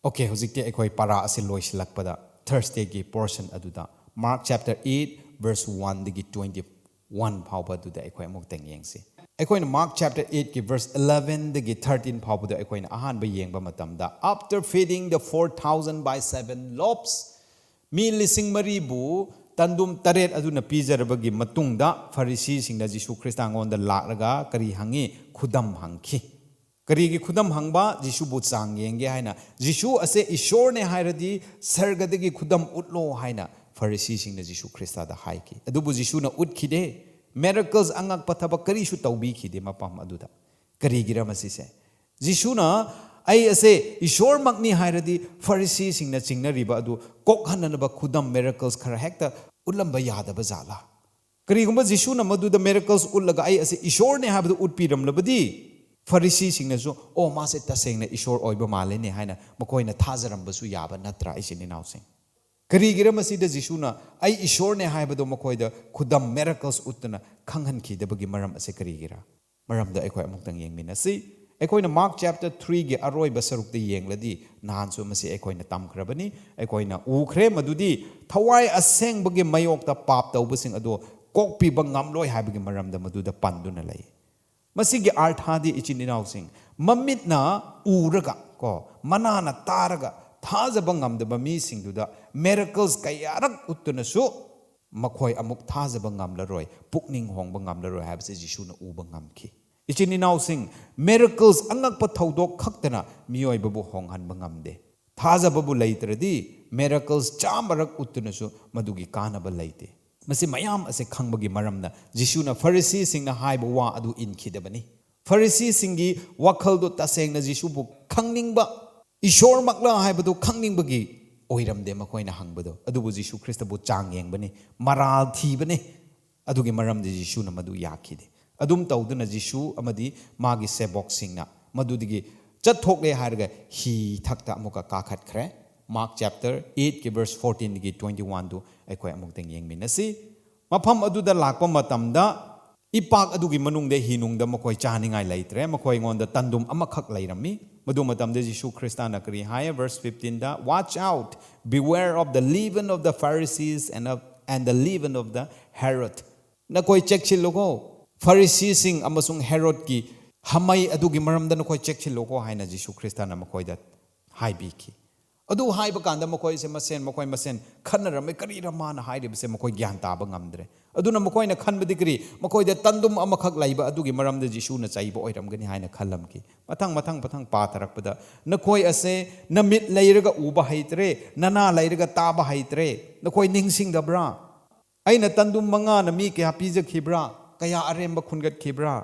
Okay, ꯍꯧꯖꯤꯛꯇꯤ ꯑꯩꯈꯣꯏ ꯄꯥꯔꯥ ꯑꯁꯤ ꯂꯣꯏꯁꯤꯜꯂꯛꯄꯗ, Thursdayꯒꯤ portion ꯑꯗꯨꯗ, Mark chapter eight verse oneꯗꯒꯤ twenty one ꯐꯥꯎꯕ ꯑꯗꯨꯗ ꯑꯩꯈꯣꯏ ꯑꯃꯨꯛꯇꯪ ꯌꯦꯡꯁꯤ꯫ ꯑꯩꯈꯣꯏꯅ Mark chapter eightꯀꯤ verse elevenꯗꯒꯤ thirteen ꯐꯥꯎꯕꯗ ꯑꯩꯈꯣꯏꯅ ꯑꯍꯥꯟꯕ ꯌꯦꯡꯕ ꯃꯇꯝꯗ, "After feeding the four thousand by seven loaves," ꯃꯤ ꯂꯤꯁꯤꯡ ꯃꯔꯤꯕꯨ ꯇꯟꯗꯨꯝ ꯇꯔꯦꯠ ꯑꯗꯨꯅ ꯄꯤꯖꯔꯕꯒꯤ ꯃꯇꯨꯡꯗ, ꯐꯔꯤꯁꯤꯁꯤꯡꯅ ꯖꯤꯁꯨ ꯈ꯭ꯔꯤꯁꯇ ꯉꯣꯟꯗ ꯂꯥꯛꯂꯒ ꯀꯔꯤ ꯍꯪꯉꯤ? ꯈꯨꯗꯝ ꯍꯪꯈꯤ꯫ ꯀꯔꯤꯒꯤ ꯈꯨꯗꯝ ꯍꯪꯕ? ꯖꯤꯁꯨꯕꯨ ꯆꯥꯡ ꯌꯦꯡꯒꯦ ꯍꯥꯏꯅ꯫ ꯖꯤꯁꯨ ꯑꯁꯦ ꯏꯁꯣꯔꯅꯦ ꯍꯥꯏꯔꯗꯤ ꯁꯔꯒꯗꯒꯤ ꯈꯨꯗꯝ ꯎꯠꯂꯣ ꯍꯥꯏꯅ ꯐꯔꯤꯁꯤꯁꯤꯡꯅ ꯖꯤꯁꯨ ꯈ꯭ꯔꯤꯁꯇꯗ ꯍꯥꯏꯈꯤ꯫ ꯑꯗꯨꯕꯨ ꯖꯤꯁꯨꯅ ꯎꯠꯈꯤꯗꯦ꯫ Miracles, ꯑꯉꯛꯄ ꯊꯕꯛ ꯀꯔꯤꯁꯨ ꯇꯧꯕꯤꯈꯤꯗꯦ ꯃꯐꯝ ꯑꯗꯨꯗ꯫ ꯀꯔꯤꯒꯤꯔ ꯃꯁꯤꯁꯦ? ꯖꯤꯁꯨꯅ ꯑꯩ ꯑꯁꯦ ꯏꯁꯣꯔꯃꯛꯅꯤ ꯍꯥꯏꯔꯗꯤ ꯐꯔꯤꯁꯤꯁꯤꯡꯅ ꯆꯤꯡꯅꯔꯤꯕ ꯑꯗꯨ ꯀꯣꯛꯍꯟꯅꯅꯕ ꯈꯨꯗꯝ, miracles ꯈꯔ ꯍꯦꯛꯇ ꯎꯠꯂꯝꯕ ꯌꯥꯗꯕ ꯖꯥꯠꯂꯥ? ꯀꯔꯤꯒꯨꯝꯕ ꯖꯤꯁꯨꯅ ꯃꯗꯨꯗ miracles ꯎꯠꯂꯒ ꯑꯩ ꯑꯁꯦ ꯏꯁꯣꯔꯅꯦ ꯍꯥꯏꯕꯗꯨ ꯎꯠꯄꯤꯔꯝꯂꯕꯗꯤ, ꯐꯔꯤꯁꯤꯁꯤꯡꯅꯁꯨ, "ꯑꯣ, ꯃꯥꯁꯦ ꯇꯁꯦꯡꯅ ꯏꯁꯣꯔ ꯑꯣꯏꯕ ꯃꯥꯜꯂꯦꯅꯦ" ꯍꯥꯏꯅ ꯃꯈꯣꯏꯅ ꯊꯥꯖꯔꯝꯕꯁꯨ ꯌꯥꯕ ꯅꯠꯇ꯭ꯔꯥ, ꯏꯆꯤꯟ ꯏꯅꯥꯎꯁꯤꯡ? ꯀꯔꯤꯒꯤꯔ ꯃꯁꯤꯗ ꯖꯤꯁꯨꯅ ꯑꯩ ꯏꯁꯣꯔꯅꯦ ꯍꯥꯏꯕꯗꯣ ꯃꯈꯣꯏꯗ ꯈꯨꯗꯝ, miracles ꯎꯠꯇꯨꯅ ꯈꯪꯍꯟꯈꯤꯗꯕꯒꯤ ꯃꯔꯝ ꯑꯁꯦ ꯀꯔꯤꯒꯤꯔ? ꯃꯔꯝꯗ ꯑꯩꯈꯣꯏ ꯑꯃꯨꯛꯇꯪ ꯌꯦꯡꯃꯤꯟꯅꯁꯤ꯫ ꯑꯩꯈꯣꯏꯅ ꯃꯥꯔꯛ chapter threeꯒꯤ ꯑꯔꯣꯏꯕ ꯁꯔꯨꯛꯇ ꯌꯦꯡꯂꯗꯤ, ꯅꯍꯥꯟꯁꯨ ꯃꯁꯤ ꯑꯩꯈꯣꯏꯅ ꯇꯝꯈ꯭ꯔꯕꯅꯤ, ꯑꯩꯈꯣꯏꯅ ꯎꯈ꯭ꯔꯦ, ꯃꯗꯨꯗꯤ ꯊꯋꯥꯏ ꯑꯁꯦꯡꯕꯒꯤ ꯃꯥꯌꯣꯛꯇ ꯄꯥꯞ ꯇꯧꯕꯁꯤꯡ ꯑꯗꯨ ꯀꯣꯛꯄꯤꯕ ꯉꯝꯂꯣꯏ ꯍꯥꯏꯕꯒꯤ ꯃꯔꯝꯗ ꯃꯗꯨꯗ ꯄꯟꯗꯨꯅ ꯂꯩ꯫ ꯃꯁꯤꯒꯤ ꯑꯥꯔꯊꯥꯗꯤ, ꯏꯆꯤꯟ ꯏꯅꯥꯎꯁꯤꯡ, ꯃꯃꯤꯠꯅ ꯎꯔꯒ, ꯀꯣ, ꯃꯅꯥꯅ ꯇꯥꯔꯒ ꯊꯥꯖꯕ ꯉꯝꯗꯕ ꯃꯤꯁꯤꯡꯗꯨꯗ miracles ꯀꯌꯥꯔꯛ ꯎꯠꯇꯨꯅꯁꯨ ꯃꯈꯣꯏ ꯑꯃꯨꯛ ꯊꯥꯖꯕ ꯉꯝꯂꯔꯣꯏ, ꯄꯨꯛꯅꯤꯡ ꯍꯣꯡꯕ ꯉꯝꯂꯔꯣꯏ ꯍꯥꯏꯕꯁꯦ ꯖꯤꯁꯨꯅ ꯎꯕ ꯉꯝꯈꯤ꯫ ꯏꯆꯤꯟ ꯏꯅꯥꯎꯁꯤꯡ, miracles, ꯑꯉꯛꯄ ꯊꯧꯗꯣꯛ ꯈꯛꯇꯅ ꯃꯤꯑꯣꯏꯕꯕꯨ ꯍꯣꯡꯍꯟꯕ ꯉꯝꯗꯦ꯫ ꯊꯥꯖꯕꯕꯨ ꯂꯩꯇ꯭ꯔꯗꯤ, miracles ꯆꯥꯝꯃꯔꯛ ꯎꯠꯇꯨꯅꯁꯨ ꯃꯗꯨꯒꯤ ꯀꯥꯟꯅꯕ ꯂꯩꯇꯦ꯫ ꯃꯁꯤ ꯃꯌꯥꯝ ꯑꯁꯦ ꯈꯪꯕꯒꯤ ꯃꯔꯝꯅ ꯖꯤꯁꯨꯅ ꯐꯔꯤꯁꯤꯁꯤꯡꯅ ꯍꯥꯏꯕ ꯋꯥ ꯑꯗꯨ ꯏꯟꯈꯤꯗꯕꯅꯤ꯫ ꯐꯔꯤꯁꯤꯁꯤꯡꯒꯤ ꯋꯥꯈꯜꯗꯣ ꯇꯁꯦꯡꯅ ꯖꯤꯁꯨꯕꯨ ꯈꯪꯅꯤꯡꯕ, ꯏꯁꯣꯔꯃꯛꯂ ꯍꯥꯏꯕꯗꯨ ꯈꯪꯅꯤꯡꯕꯒꯤ ꯑꯣꯏꯔꯝꯗꯦ ꯃꯈꯣꯏꯅ ꯍꯪꯕꯗꯣ, ꯑꯗꯨꯕꯨ ꯖꯤꯁꯨ ꯈ꯭ꯔꯤꯁꯇꯕꯨ ꯆꯥꯡ ꯌꯦꯡꯕꯅꯤ, ꯃꯔꯥꯜ ꯊꯤꯕꯅꯤ꯫ ꯑꯗꯨꯒꯤ ꯃꯔꯝꯗꯤ ꯖꯤꯁꯨꯅ ꯃꯗꯨ ꯌꯥꯈꯤꯗꯦ꯫ ꯑꯗꯨꯝ ꯇꯧꯗꯨꯅ ꯖꯤꯁꯨ ꯑꯃꯗꯤ ꯃꯥꯒꯤ ꯁꯦꯕꯣꯛꯁꯤꯡꯅ ꯃꯗꯨꯗꯒꯤ ꯆꯠꯊꯣꯛꯂꯦ ꯍꯥꯏꯔꯒ ꯍꯤ ꯊꯛꯇ ꯑꯃꯨꯛꯀ ꯀꯥꯈꯠꯈ꯭ꯔꯦ꯫ ꯃꯥꯔꯛ chapter eightꯀꯤ verse fourteenꯗꯒꯤ twenty-oneꯗꯨ ꯑꯩꯈꯣꯏ ꯑꯃꯨꯛꯇꯪ ꯌꯦꯡꯃꯤꯟꯅꯁꯤ꯫ ꯃꯐꯝ ꯑꯗꯨꯗ ꯂꯥꯛꯄ ꯃꯇꯝꯗ, ꯏꯄꯥꯛ ꯑꯗꯨꯒꯤ ꯃꯅꯨꯡꯗ ꯍꯤꯅꯨꯡꯗ ꯃꯈꯣꯏ ꯆꯥꯅꯤꯡꯉꯥꯏ ꯂꯩꯇ꯭ꯔꯦ꯫ ꯃꯈꯣꯏꯉꯣꯟꯗ ꯇꯟꯗꯨꯝ ꯑꯃꯈꯛ ꯂꯩꯔꯝꯃꯤ꯫ ꯃꯗꯨ ꯃꯇꯝꯗ ꯖꯤꯁꯨ ꯈ꯭ꯔꯤꯁꯇꯅ ꯀꯔꯤ ꯍꯥꯏ? Verse fifteenꯗ, "Watch out, beware of the leaven of the Pharisees and of, and the leaven of the Herod." "ꯅꯈꯣꯏ ꯆꯦꯛꯁꯤꯜꯂꯨꯀꯣ, ꯐꯔꯤꯁꯤꯁꯤꯡ ꯑꯃꯁꯨꯡ ꯍꯦꯔꯣꯗꯀꯤ ꯍꯃꯩ ꯑꯗꯨꯒꯤ ꯃꯔꯝꯗ ꯅꯈꯣꯏ ꯆꯦꯛꯁꯤꯜꯂꯨꯀꯣ" ꯍꯥꯏꯅ ꯖꯤꯁꯨ ꯈ꯭ꯔꯤꯁꯇꯅ ꯃꯈꯣꯏꯗ ꯍꯥꯏꯕꯤꯈꯤ꯫ ꯑꯗꯨ ꯍꯥꯏꯕ ꯀꯥꯟꯗ ꯃꯈꯣꯏꯁꯦ ꯃꯁꯦꯟ, ꯃꯈꯣꯏ ꯃꯁꯦꯟ ꯈꯟꯅꯔꯝꯃꯦ, "ꯀꯔꯤꯔ ꯃꯥꯅ ꯍꯥꯏꯔꯤꯕꯁꯦ?" ꯃꯈꯣꯏ ꯒ꯭ꯌꯥꯟ ꯇꯥꯕ ꯉꯝꯗ꯭ꯔꯦ꯫ ꯑꯗꯨꯅ ꯃꯈꯣꯏꯅ ꯈꯟꯕꯗꯤ ꯀꯔꯤ? ꯃꯈꯣꯏꯗ ꯇꯟꯗꯨꯝ ꯑꯃꯈꯛ ꯂꯩꯕ ꯑꯗꯨꯒꯤ ꯃꯔꯝꯗ ꯖꯤꯁꯨꯅ ꯆꯩꯕ ꯑꯣꯏꯔꯝꯒꯅꯤ ꯍꯥꯏꯅ ꯈꯜꯂꯝꯈꯤ꯫ ꯃꯊꯪ, ꯃꯊꯪ, ꯃꯊꯪ ꯄꯥꯊꯔꯛꯄꯗ, "ꯅꯈꯣꯏ ꯑꯁꯦ ꯅꯃꯤꯠ ꯂꯩꯔꯒ ꯎꯕ ꯍꯩꯇ꯭ꯔꯦ, ꯅꯅꯥ ꯂꯩꯔꯒ ꯇꯥꯕ ꯍꯩꯇ꯭ꯔꯦ, ꯅꯈꯣꯏ ꯅꯤꯡꯁꯤꯡꯗꯕ꯭ꯔꯥ?" ꯑꯩꯅ ꯇꯟꯗꯨꯝ ꯃꯉꯥꯅ ꯃꯤ ꯀꯌꯥ ꯄꯤꯖꯈꯤꯕ꯭ꯔꯥ? ꯀꯌꯥ ꯑꯔꯦꯝꯕ ꯈꯨꯟꯒꯠꯈꯤꯕ꯭ꯔꯥ?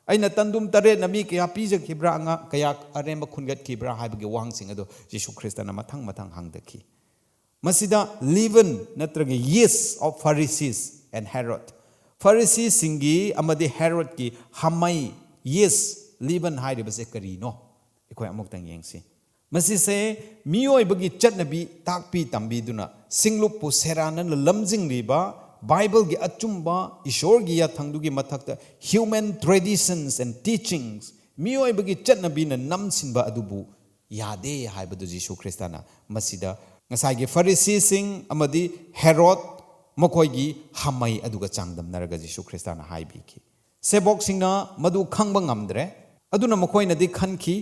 ꯑꯩꯅ ꯇꯟꯗꯨꯝ ꯇꯔꯦꯠꯅ ꯃꯤ ꯀꯌꯥ ꯄꯤꯖꯈꯤꯕ꯭ꯔꯥ? ꯑꯉꯥꯡ ꯀꯌꯥ ꯑꯔꯦꯝꯕ ꯈꯨꯟꯒꯠꯈꯤꯕ꯭ꯔꯥ? ꯍꯥꯏꯕꯒꯤ ꯋꯥꯍꯪꯁꯤꯡ ꯑꯗꯨ ꯖꯤꯁꯨ ꯈ꯭ꯔꯤꯁꯇꯅ ꯃꯊꯪ ꯃꯊꯪ ꯍꯪꯊꯈꯤ꯫ ꯃꯁꯤꯗ leaven ꯅꯠꯇ꯭ꯔꯒ yeast of Pharisees and Herod, ꯐꯔꯤꯁꯤꯁꯤꯡꯒꯤ ꯑꯃꯗꯤ ꯍꯦꯔꯣꯗꯀꯤ ꯍꯥꯃꯩ, yeast, leaven ꯍꯥꯏꯔꯤꯕꯁꯦ ꯀꯔꯤꯅꯣ? ꯑꯩꯈꯣꯏ ꯑꯃꯨꯛꯇꯪ ꯌꯦꯡꯁꯤ꯫ ꯃꯁꯤꯁꯦ ꯃꯤꯑꯣꯏꯕꯒꯤ ꯆꯠꯅꯕꯤ ꯇꯥꯛꯄꯤ ꯇꯝꯕꯤꯗꯨꯅ ꯁꯤꯡꯂꯨꯞꯄꯨ ꯁꯦꯔꯥꯟꯅꯅ ꯂꯝꯖꯤꯡꯂꯤꯕ ꯕꯥꯏꯕꯜꯒꯤ ꯑꯆꯨꯝꯕ ꯏꯁꯣꯔꯒꯤ ꯌꯥꯊꯪꯗꯨꯒꯤ ꯃꯊꯛꯇ human traditions and teachings, ꯃꯤꯑꯣꯏꯕꯒꯤ ꯆꯠꯅꯕꯤꯅ ꯅꯝꯁꯤꯟꯕ ꯑꯗꯨꯕꯨ ꯌꯥꯗꯦ ꯍꯥꯏꯕꯗꯨ ꯖꯤꯁꯨ ꯈ꯭ꯔꯤꯁꯇꯅ ꯃꯁꯤꯗ ꯉꯁꯥꯏꯒꯤ ꯐꯔꯤꯁꯤꯁꯤꯡ ꯑꯃꯗꯤ ꯍꯦꯔꯣꯗ ꯃꯈꯣꯏꯒꯤ ꯍꯥꯃꯩ ꯑꯗꯨꯒ ꯆꯥꯡꯗꯝꯅꯔꯒ ꯖꯤꯁꯨ ꯈ꯭ꯔꯤꯁꯇꯅ ꯍꯥꯏꯕꯤꯈꯤ꯫ ꯁꯦꯕꯣꯛꯁꯤꯡꯅ ꯃꯗꯨ ꯈꯪꯕ ꯉꯝꯗ꯭ꯔꯦ꯫ ꯑꯗꯨꯅ ꯃꯈꯣꯏꯅꯗꯤ ꯈꯟꯈꯤ,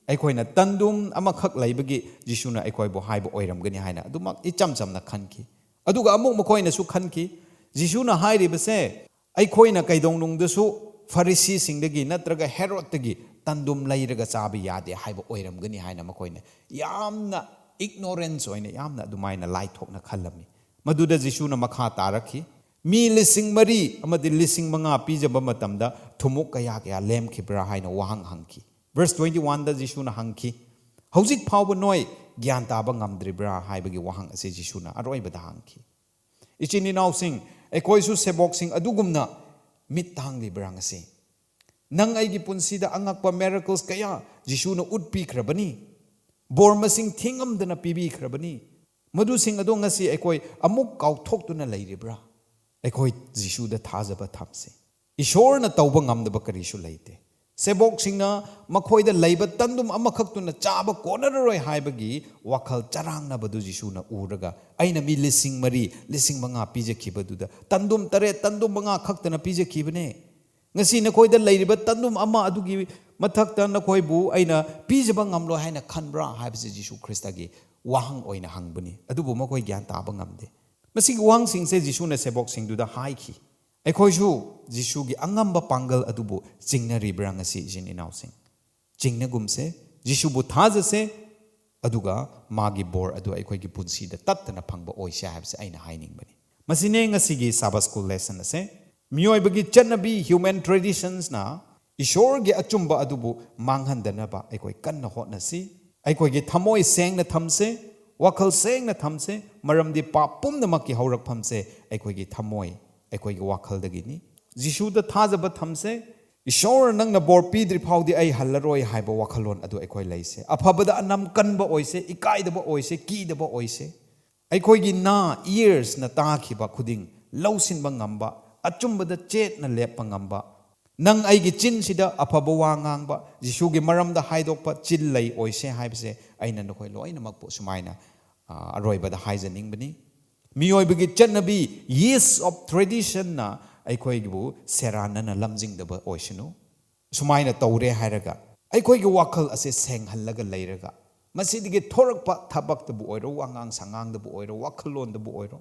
"ꯑꯩꯈꯣꯏꯅ ꯇꯟꯗꯨꯝ ꯑꯃꯈꯛ ꯂꯩꯕꯒꯤ ꯖꯤꯁꯨꯅ ꯑꯩꯈꯣꯏꯕꯨ ꯍꯥꯏꯕ ꯑꯣꯏꯔꯝꯒꯅꯤ" ꯍꯥꯏꯅ ꯑꯗꯨꯃꯛ ꯏꯆꯝ ꯆꯝꯅ ꯈꯟꯈꯤ꯫ ꯑꯗꯨꯒ ꯑꯃꯨꯛ ꯃꯈꯣꯏꯅꯁꯨ ꯈꯟꯈꯤ, "ꯖꯤꯁꯨꯅ ꯍꯥꯏꯔꯤꯕꯁꯦ ꯑꯩꯈꯣꯏꯅ ꯀꯩꯗꯧꯅꯨꯡꯗꯁꯨ ꯐꯔꯤꯁꯤꯁꯤꯡꯗꯒꯤ ꯅꯠꯇ꯭ꯔꯒ ꯍꯦꯔꯣꯗꯇꯒꯤ ꯇꯟꯗꯨꯝ ꯂꯩꯔꯒ ꯆꯥꯕ ꯌꯥꯗꯦ ꯍꯥꯏꯕ ꯑꯣꯏꯔꯝꯒꯅꯤ" ꯍꯥꯏꯅ ꯃꯈꯣꯏꯅ ꯌꯥꯝꯅ ignorance ꯑꯣꯏꯅ, ꯌꯥꯝꯅ ꯑꯗꯨꯃꯥꯏꯅ ꯂꯥꯏꯊꯣꯛꯅ ꯈꯜꯂꯝꯃꯤ꯫ ꯃꯗꯨꯗ ꯖꯤꯁꯨꯅ ꯃꯈꯥ ꯇꯥꯔꯛꯈꯤ, "ꯃꯤ ꯂꯤꯁꯤꯡ ꯃꯔꯤ ꯑꯃꯗꯤ ꯂꯤꯁꯤꯡ ꯃꯉꯥ ꯄꯤꯖꯕ ꯃꯇꯝꯗ ꯊꯨꯝꯃꯣꯛ ꯀꯌꯥ ꯀꯌꯥ ꯂꯦꯝꯈꯤꯕ꯭ꯔꯥ?" ꯍꯥꯏꯅ ꯋꯥꯍꯪ ꯍꯪꯈꯤ꯫ ꯚꯔꯁ ꯇ꯭ꯋꯦꯟꯇꯤ ꯋꯥꯟꯗ ꯖꯤꯁꯨꯅ ꯍꯪꯈꯤ, "ꯍꯧꯖꯤꯛ ꯐꯥꯎꯕ ꯅꯣꯏ ꯒ꯭ꯌꯥꯟ ꯇꯥꯕ ꯉꯝꯗ꯭ꯔꯤꯕ꯭ꯔꯥ?" ꯍꯥꯏꯕꯒꯤ ꯋꯥꯍꯪ ꯑꯁꯤ ꯖꯤꯁꯨꯅ ꯑꯔꯣꯏꯕꯗ ꯍꯪꯈꯤ꯫ ꯏꯆꯤꯟ ꯏꯅꯥꯎꯁꯤꯡ, ꯑꯩꯈꯣꯏꯁꯨ ꯁꯦꯕꯣꯛꯁꯤꯡ ꯑꯗꯨꯒꯨꯝꯅ ꯃꯤꯠ ꯇꯥꯡꯂꯤꯕ꯭ꯔꯥ ꯉꯁꯤ? ꯅꯪ ꯑꯩꯒꯤ ꯄꯨꯟꯁꯤꯗ ꯑꯉꯛꯄ miracles ꯀꯌꯥ ꯖꯤꯁꯨꯅ ꯎꯠꯄꯤꯈ꯭ꯔꯕꯅꯤ꯫ ꯕꯣꯔ ꯃꯁꯤꯡ ꯊꯤꯉꯝꯗꯅ ꯄꯤꯕꯤꯈ꯭ꯔꯕꯅꯤ꯫ ꯃꯗꯨꯁꯤꯡ ꯑꯗꯣ ꯉꯁꯤ ꯑꯩꯈꯣꯏ ꯑꯃꯨꯛ ꯀꯥꯎꯊꯣꯛꯇꯨꯅ ꯂꯩꯔꯤꯕ꯭ꯔꯥ? ꯑꯩꯈꯣꯏ ꯖꯤꯁꯨꯗ ꯊꯥꯖꯕ ꯊꯝꯁꯤ꯫ ꯏꯁꯣꯔꯅ ꯇꯧꯕ ꯉꯝꯗꯕ ꯀꯔꯤꯁꯨ ꯂꯩꯇꯦ꯫ ꯁꯦꯕꯣꯛꯁꯤꯡꯅ ꯃꯈꯣꯏꯗ ꯂꯩꯕ ꯇꯟꯗꯨꯝ ꯑꯃꯈꯛꯇꯨꯅ ꯆꯥꯕ ꯀꯣꯟꯅꯔꯔꯣꯏ ꯍꯥꯏꯕꯒꯤ ꯋꯥꯈꯜ ꯆꯔꯥꯡꯅꯕꯗꯨ ꯖꯤꯁꯨꯅ ꯎꯔꯒ, "ꯑꯩꯅ ꯃꯤ ꯂꯤꯁꯤꯡ ꯃꯔꯤ, ꯂꯤꯁꯤꯡ ꯃꯉꯥ ꯄꯤꯖꯈꯤꯕꯗꯨꯗ ꯇꯟꯗꯨꯝ ꯇꯔꯦꯠ, ꯇꯟꯗꯨꯝ ꯃꯉꯥ ꯈꯛꯇꯅ ꯄꯤꯖꯈꯤꯕꯅꯦ꯫ ꯉꯁꯤ ꯅꯈꯣꯏꯗ ꯂꯩꯔꯤꯕ ꯇꯟꯗꯨꯝ ꯑꯃ ꯑꯗꯨꯒꯤ ꯃꯊꯛꯇ ꯅꯈꯣꯏꯕꯨ ꯑꯩꯅ ꯄꯤꯖꯕ ꯉꯝꯂꯣꯏ ꯍꯥꯏꯅ ꯈꯟꯕ꯭ꯔꯥ?" ꯍꯥꯏꯕꯁꯤ ꯖꯤꯁꯨ ꯈ꯭ꯔꯤꯁꯇꯒꯤ ꯋꯥꯍꯪ ꯑꯣꯏꯅ ꯍꯪꯕꯅꯤ꯫ ꯑꯗꯨꯕꯨ ꯃꯈꯣꯏ ꯒ꯭ꯌꯥꯟ ꯇꯥꯕ ꯉꯝꯗꯦ꯫ ꯃꯁꯤꯒꯤ ꯋꯥꯍꯪꯁꯤꯡꯁꯦ ꯖꯤꯁꯨꯅ ꯁꯦꯕꯣꯛꯁꯤꯡꯗꯨꯗ ꯍꯥꯏꯈꯤ꯫ ꯑꯩꯈꯣꯏꯁꯨ ꯖꯤꯁꯨꯒꯤ ꯑꯉꯝꯕ ꯄꯥꯡꯒꯜ ꯑꯗꯨꯕꯨ ꯆꯤꯡꯅꯔꯤꯕ꯭ꯔꯥ ꯉꯁꯤ, ꯏꯆꯤꯟ ꯏꯅꯥꯎꯁꯤꯡ? ꯆꯤꯡꯅꯒꯨꯝꯁꯦ, ꯖꯤꯁꯨꯕꯨ ꯊꯥꯖꯁꯦ, ꯑꯗꯨꯒ ꯃꯥꯒꯤ ꯕꯣꯔ ꯑꯗꯨ ꯑꯩꯈꯣꯏꯒꯤ ꯄꯨꯟꯁꯤꯗ ꯇꯠꯇꯅ ꯐꯪꯕ ꯑꯣꯏꯁꯦ ꯍꯥꯏꯕꯁꯦ ꯑꯩꯅ ꯍꯥꯏꯅꯤꯡꯕꯅꯤ꯫ ꯃꯁꯤꯅꯦ ꯉꯁꯤꯒꯤ Sabbath School lesson ꯑꯁꯦ꯫ ꯃꯤꯑꯣꯏꯕꯒꯤ ꯆꯠꯅꯕꯤ, human traditionsꯅ ꯏꯁꯣꯔꯒꯤ ꯑꯆꯨꯝꯕ ꯑꯗꯨꯕꯨ ꯃꯥꯡꯍꯟꯗꯅꯕ ꯑꯩꯈꯣꯏ ꯀꯟꯅ ꯍꯣꯠꯅꯁꯤ꯫ ꯑꯩꯈꯣꯏꯒꯤ ꯊꯃꯣꯏ ꯁꯦꯡꯅ ꯊꯝꯁꯦ, ꯋꯥꯈꯜ ꯁꯦꯡꯅ ꯊꯝꯁꯦ, ꯃꯔꯝꯗꯤ ꯄꯥꯞ ꯄꯨꯝꯅꯃꯛꯀꯤ ꯍꯧꯔꯛꯐꯝꯁꯦ ꯑꯩꯈꯣꯏꯒꯤ ꯊꯃꯣꯏ, ꯑꯩꯈꯣꯏꯒꯤ ꯋꯥꯈꯜꯗꯒꯤꯅꯤ꯫ ꯖꯤꯁꯨꯗ ꯊꯥꯖꯕ ꯊꯝꯁꯦ, "ꯏꯁꯣꯔ, ꯅꯪꯅ ꯕꯣꯔ ꯄꯤꯗ꯭ꯔꯤ ꯐꯥꯎꯗꯤ ꯑꯩ ꯍꯜꯂꯔꯣꯏ" ꯍꯥꯏꯕ ꯋꯥꯈꯜꯂꯣꯟ ꯑꯗꯨ ꯑꯩꯈꯣꯏ ꯂꯩꯁꯦ꯫ ꯑꯐꯕꯗ ꯑꯅꯝ ꯀꯟꯕ ꯑꯣꯏꯁꯦ, ꯏꯀꯥꯏꯗꯕ ꯑꯣꯏꯁꯦ, ꯀꯤꯗꯕ ꯑꯣꯏꯁꯦ꯫ ꯑꯩꯈꯣꯏꯒꯤ ꯅꯥ, earsꯅ ꯇꯥꯈꯤꯕ ꯈꯨꯗꯤꯡ ꯂꯧꯁꯤꯟꯕ ꯉꯝꯕ, ꯑꯆꯨꯝꯕꯗ ꯆꯦꯠꯅ ꯂꯦꯞꯄ ꯉꯝꯕ, ꯅꯪ ꯑꯩꯒꯤ ꯆꯤꯟꯁꯤꯗ ꯑꯐꯕ ꯋꯥ ꯉꯥꯡꯕ, ꯖꯤꯁꯨꯒꯤ ꯃꯔꯝꯗ ꯍꯥꯏꯗꯣꯛꯄ ꯆꯤꯜ ꯂꯩ ꯑꯣꯏꯁꯦ ꯍꯥꯏꯕꯁꯦ ꯑꯩꯅ ꯅꯈꯣꯏ ꯂꯣꯏꯅꯃꯛꯄꯨ ꯁꯨꯃꯥꯏꯅ, ꯑ, ꯑꯔꯣꯏꯕꯗ ꯍꯥꯏꯖꯅꯤꯡꯕꯅꯤ꯫ ꯃꯤꯑꯣꯏꯕꯒꯤ ꯆꯠꯅꯕꯤ, yeast of traditionꯅ ꯑꯩꯈꯣꯏꯕꯨ ꯁꯦꯔꯥꯟꯅꯅ ꯂꯝꯖꯤꯡꯗꯕ ꯑꯣꯏꯁꯅꯨ꯫ ꯁꯨꯃꯥꯏꯅ ꯇꯧꯔꯦ ꯍꯥꯏꯔꯒ ꯑꯩꯈꯣꯏꯒꯤ ꯋꯥꯈꯜ ꯑꯁꯦ ꯁꯦꯡꯍꯜꯂꯒ ꯂꯩꯔꯒ, ꯃꯁꯤꯗꯒꯤ ꯊꯣꯔꯛꯄ ꯊꯕꯛꯇꯕꯨ ꯑꯣꯏꯔꯣ, ꯋꯥꯉꯥꯡ ꯁꯉꯥꯡꯗꯕꯨ ꯑꯣꯏꯔꯣ, ꯋꯥꯈꯜꯂꯣꯟꯗꯕꯨ ꯑꯣꯏꯔꯣ,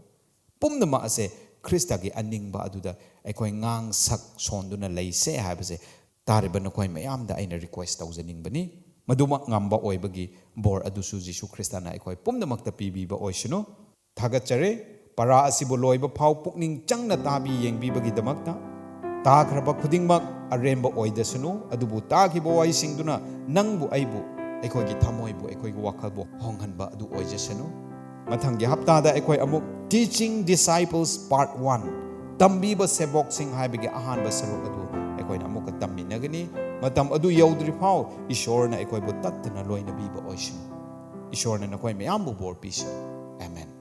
ꯄꯨꯝꯅꯃꯛ ꯑꯁꯦ ꯈ꯭ꯔꯤꯁꯇꯒꯤ ꯑꯅꯤꯡꯕ ꯑꯗꯨꯗ ꯑꯩꯈꯣꯏ ꯉꯥꯡ ꯁꯛ ꯁꯣꯟꯗꯨꯅ ꯂꯩꯁꯦ ꯍꯥꯏꯕꯁꯦ ꯇꯥꯔꯤꯕ ꯅꯈꯣꯏ ꯃꯌꯥꯝꯗ ꯑꯩꯅ request ꯇꯧꯖꯅꯤꯡꯕꯅꯤ꯫ ꯃꯗꯨꯃꯛ ꯉꯝꯕ ꯑꯣꯏꯕꯒꯤ ꯕꯣꯔ ꯑꯗꯨꯁꯨ ꯖꯤꯁꯨ ꯈ꯭ꯔꯤꯁꯇꯅ ꯑꯩꯈꯣꯏ ꯄꯨꯝꯅꯃꯛꯇ ꯄꯤꯕꯤꯕ ꯑꯣꯏꯁꯅꯨ꯫ ꯊꯥꯒꯠꯆꯔꯦ꯫ ꯄꯔꯥ ꯑꯁꯤꯕꯨ ꯂꯣꯏꯕ ꯐꯥꯎ ꯄꯨꯛꯅꯤꯡ ꯆꯪꯅ ꯇꯥꯕꯤ ꯌꯦꯡꯕꯤꯕꯒꯤꯗꯃꯛꯇ꯫ ꯇꯥꯈ꯭ꯔꯕ ꯈꯨꯗꯤꯡꯃꯛ ꯑꯔꯦꯝꯕ ꯑꯣꯏꯗꯁꯅꯨ, ꯑꯗꯨꯕꯨ ꯇꯥꯈꯤꯕ ꯋꯥꯍꯩꯁꯤꯡꯗꯨꯅ ꯅꯪꯕꯨ, ꯑꯩꯕꯨ, ꯑꯩꯈꯣꯏꯒꯤ ꯊꯃꯣꯏꯕꯨ, ꯑꯩꯈꯣꯏꯒꯤ ꯋꯥꯈꯜꯕꯨ ꯍꯣꯡꯍꯟꯕ ꯑꯗꯨ ꯑꯣꯏꯖꯁꯅꯨ꯫ ꯃꯊꯪꯒꯤ ꯍꯞꯇꯥꯗ ꯑꯩꯈꯣꯏ ꯑꯃꯨꯛ Teaching Disciples Part One, ꯇꯝꯕꯤꯕ ꯁꯦꯕꯣꯛꯁꯤꯡ ꯍꯥꯏꯕꯒꯤ ꯑꯍꯥꯟꯕ ꯁꯔꯨꯛ ꯑꯗꯨ ꯑꯩꯈꯣꯏꯅ ꯑꯃꯨꯛꯀ ꯇꯝꯃꯤꯟꯅꯒꯅꯤ꯫ ꯃꯇꯝ ꯑꯗꯨ ꯌꯧꯗ꯭ꯔꯤ ꯐꯥꯎ ꯏꯁꯣꯔꯅ ꯑꯩꯈꯣꯏꯕꯨ ꯇꯠꯇꯅ ꯂꯣꯏꯅꯕꯤꯕ ꯑꯣꯏꯁꯅꯨ꯫ ꯏꯁꯣꯔꯅ ꯅꯈꯣꯏ ꯃꯌꯥꯝꯕꯨ ꯕꯣꯔ ꯄꯤꯁꯅꯨ꯫ ꯑꯃꯦꯟ꯫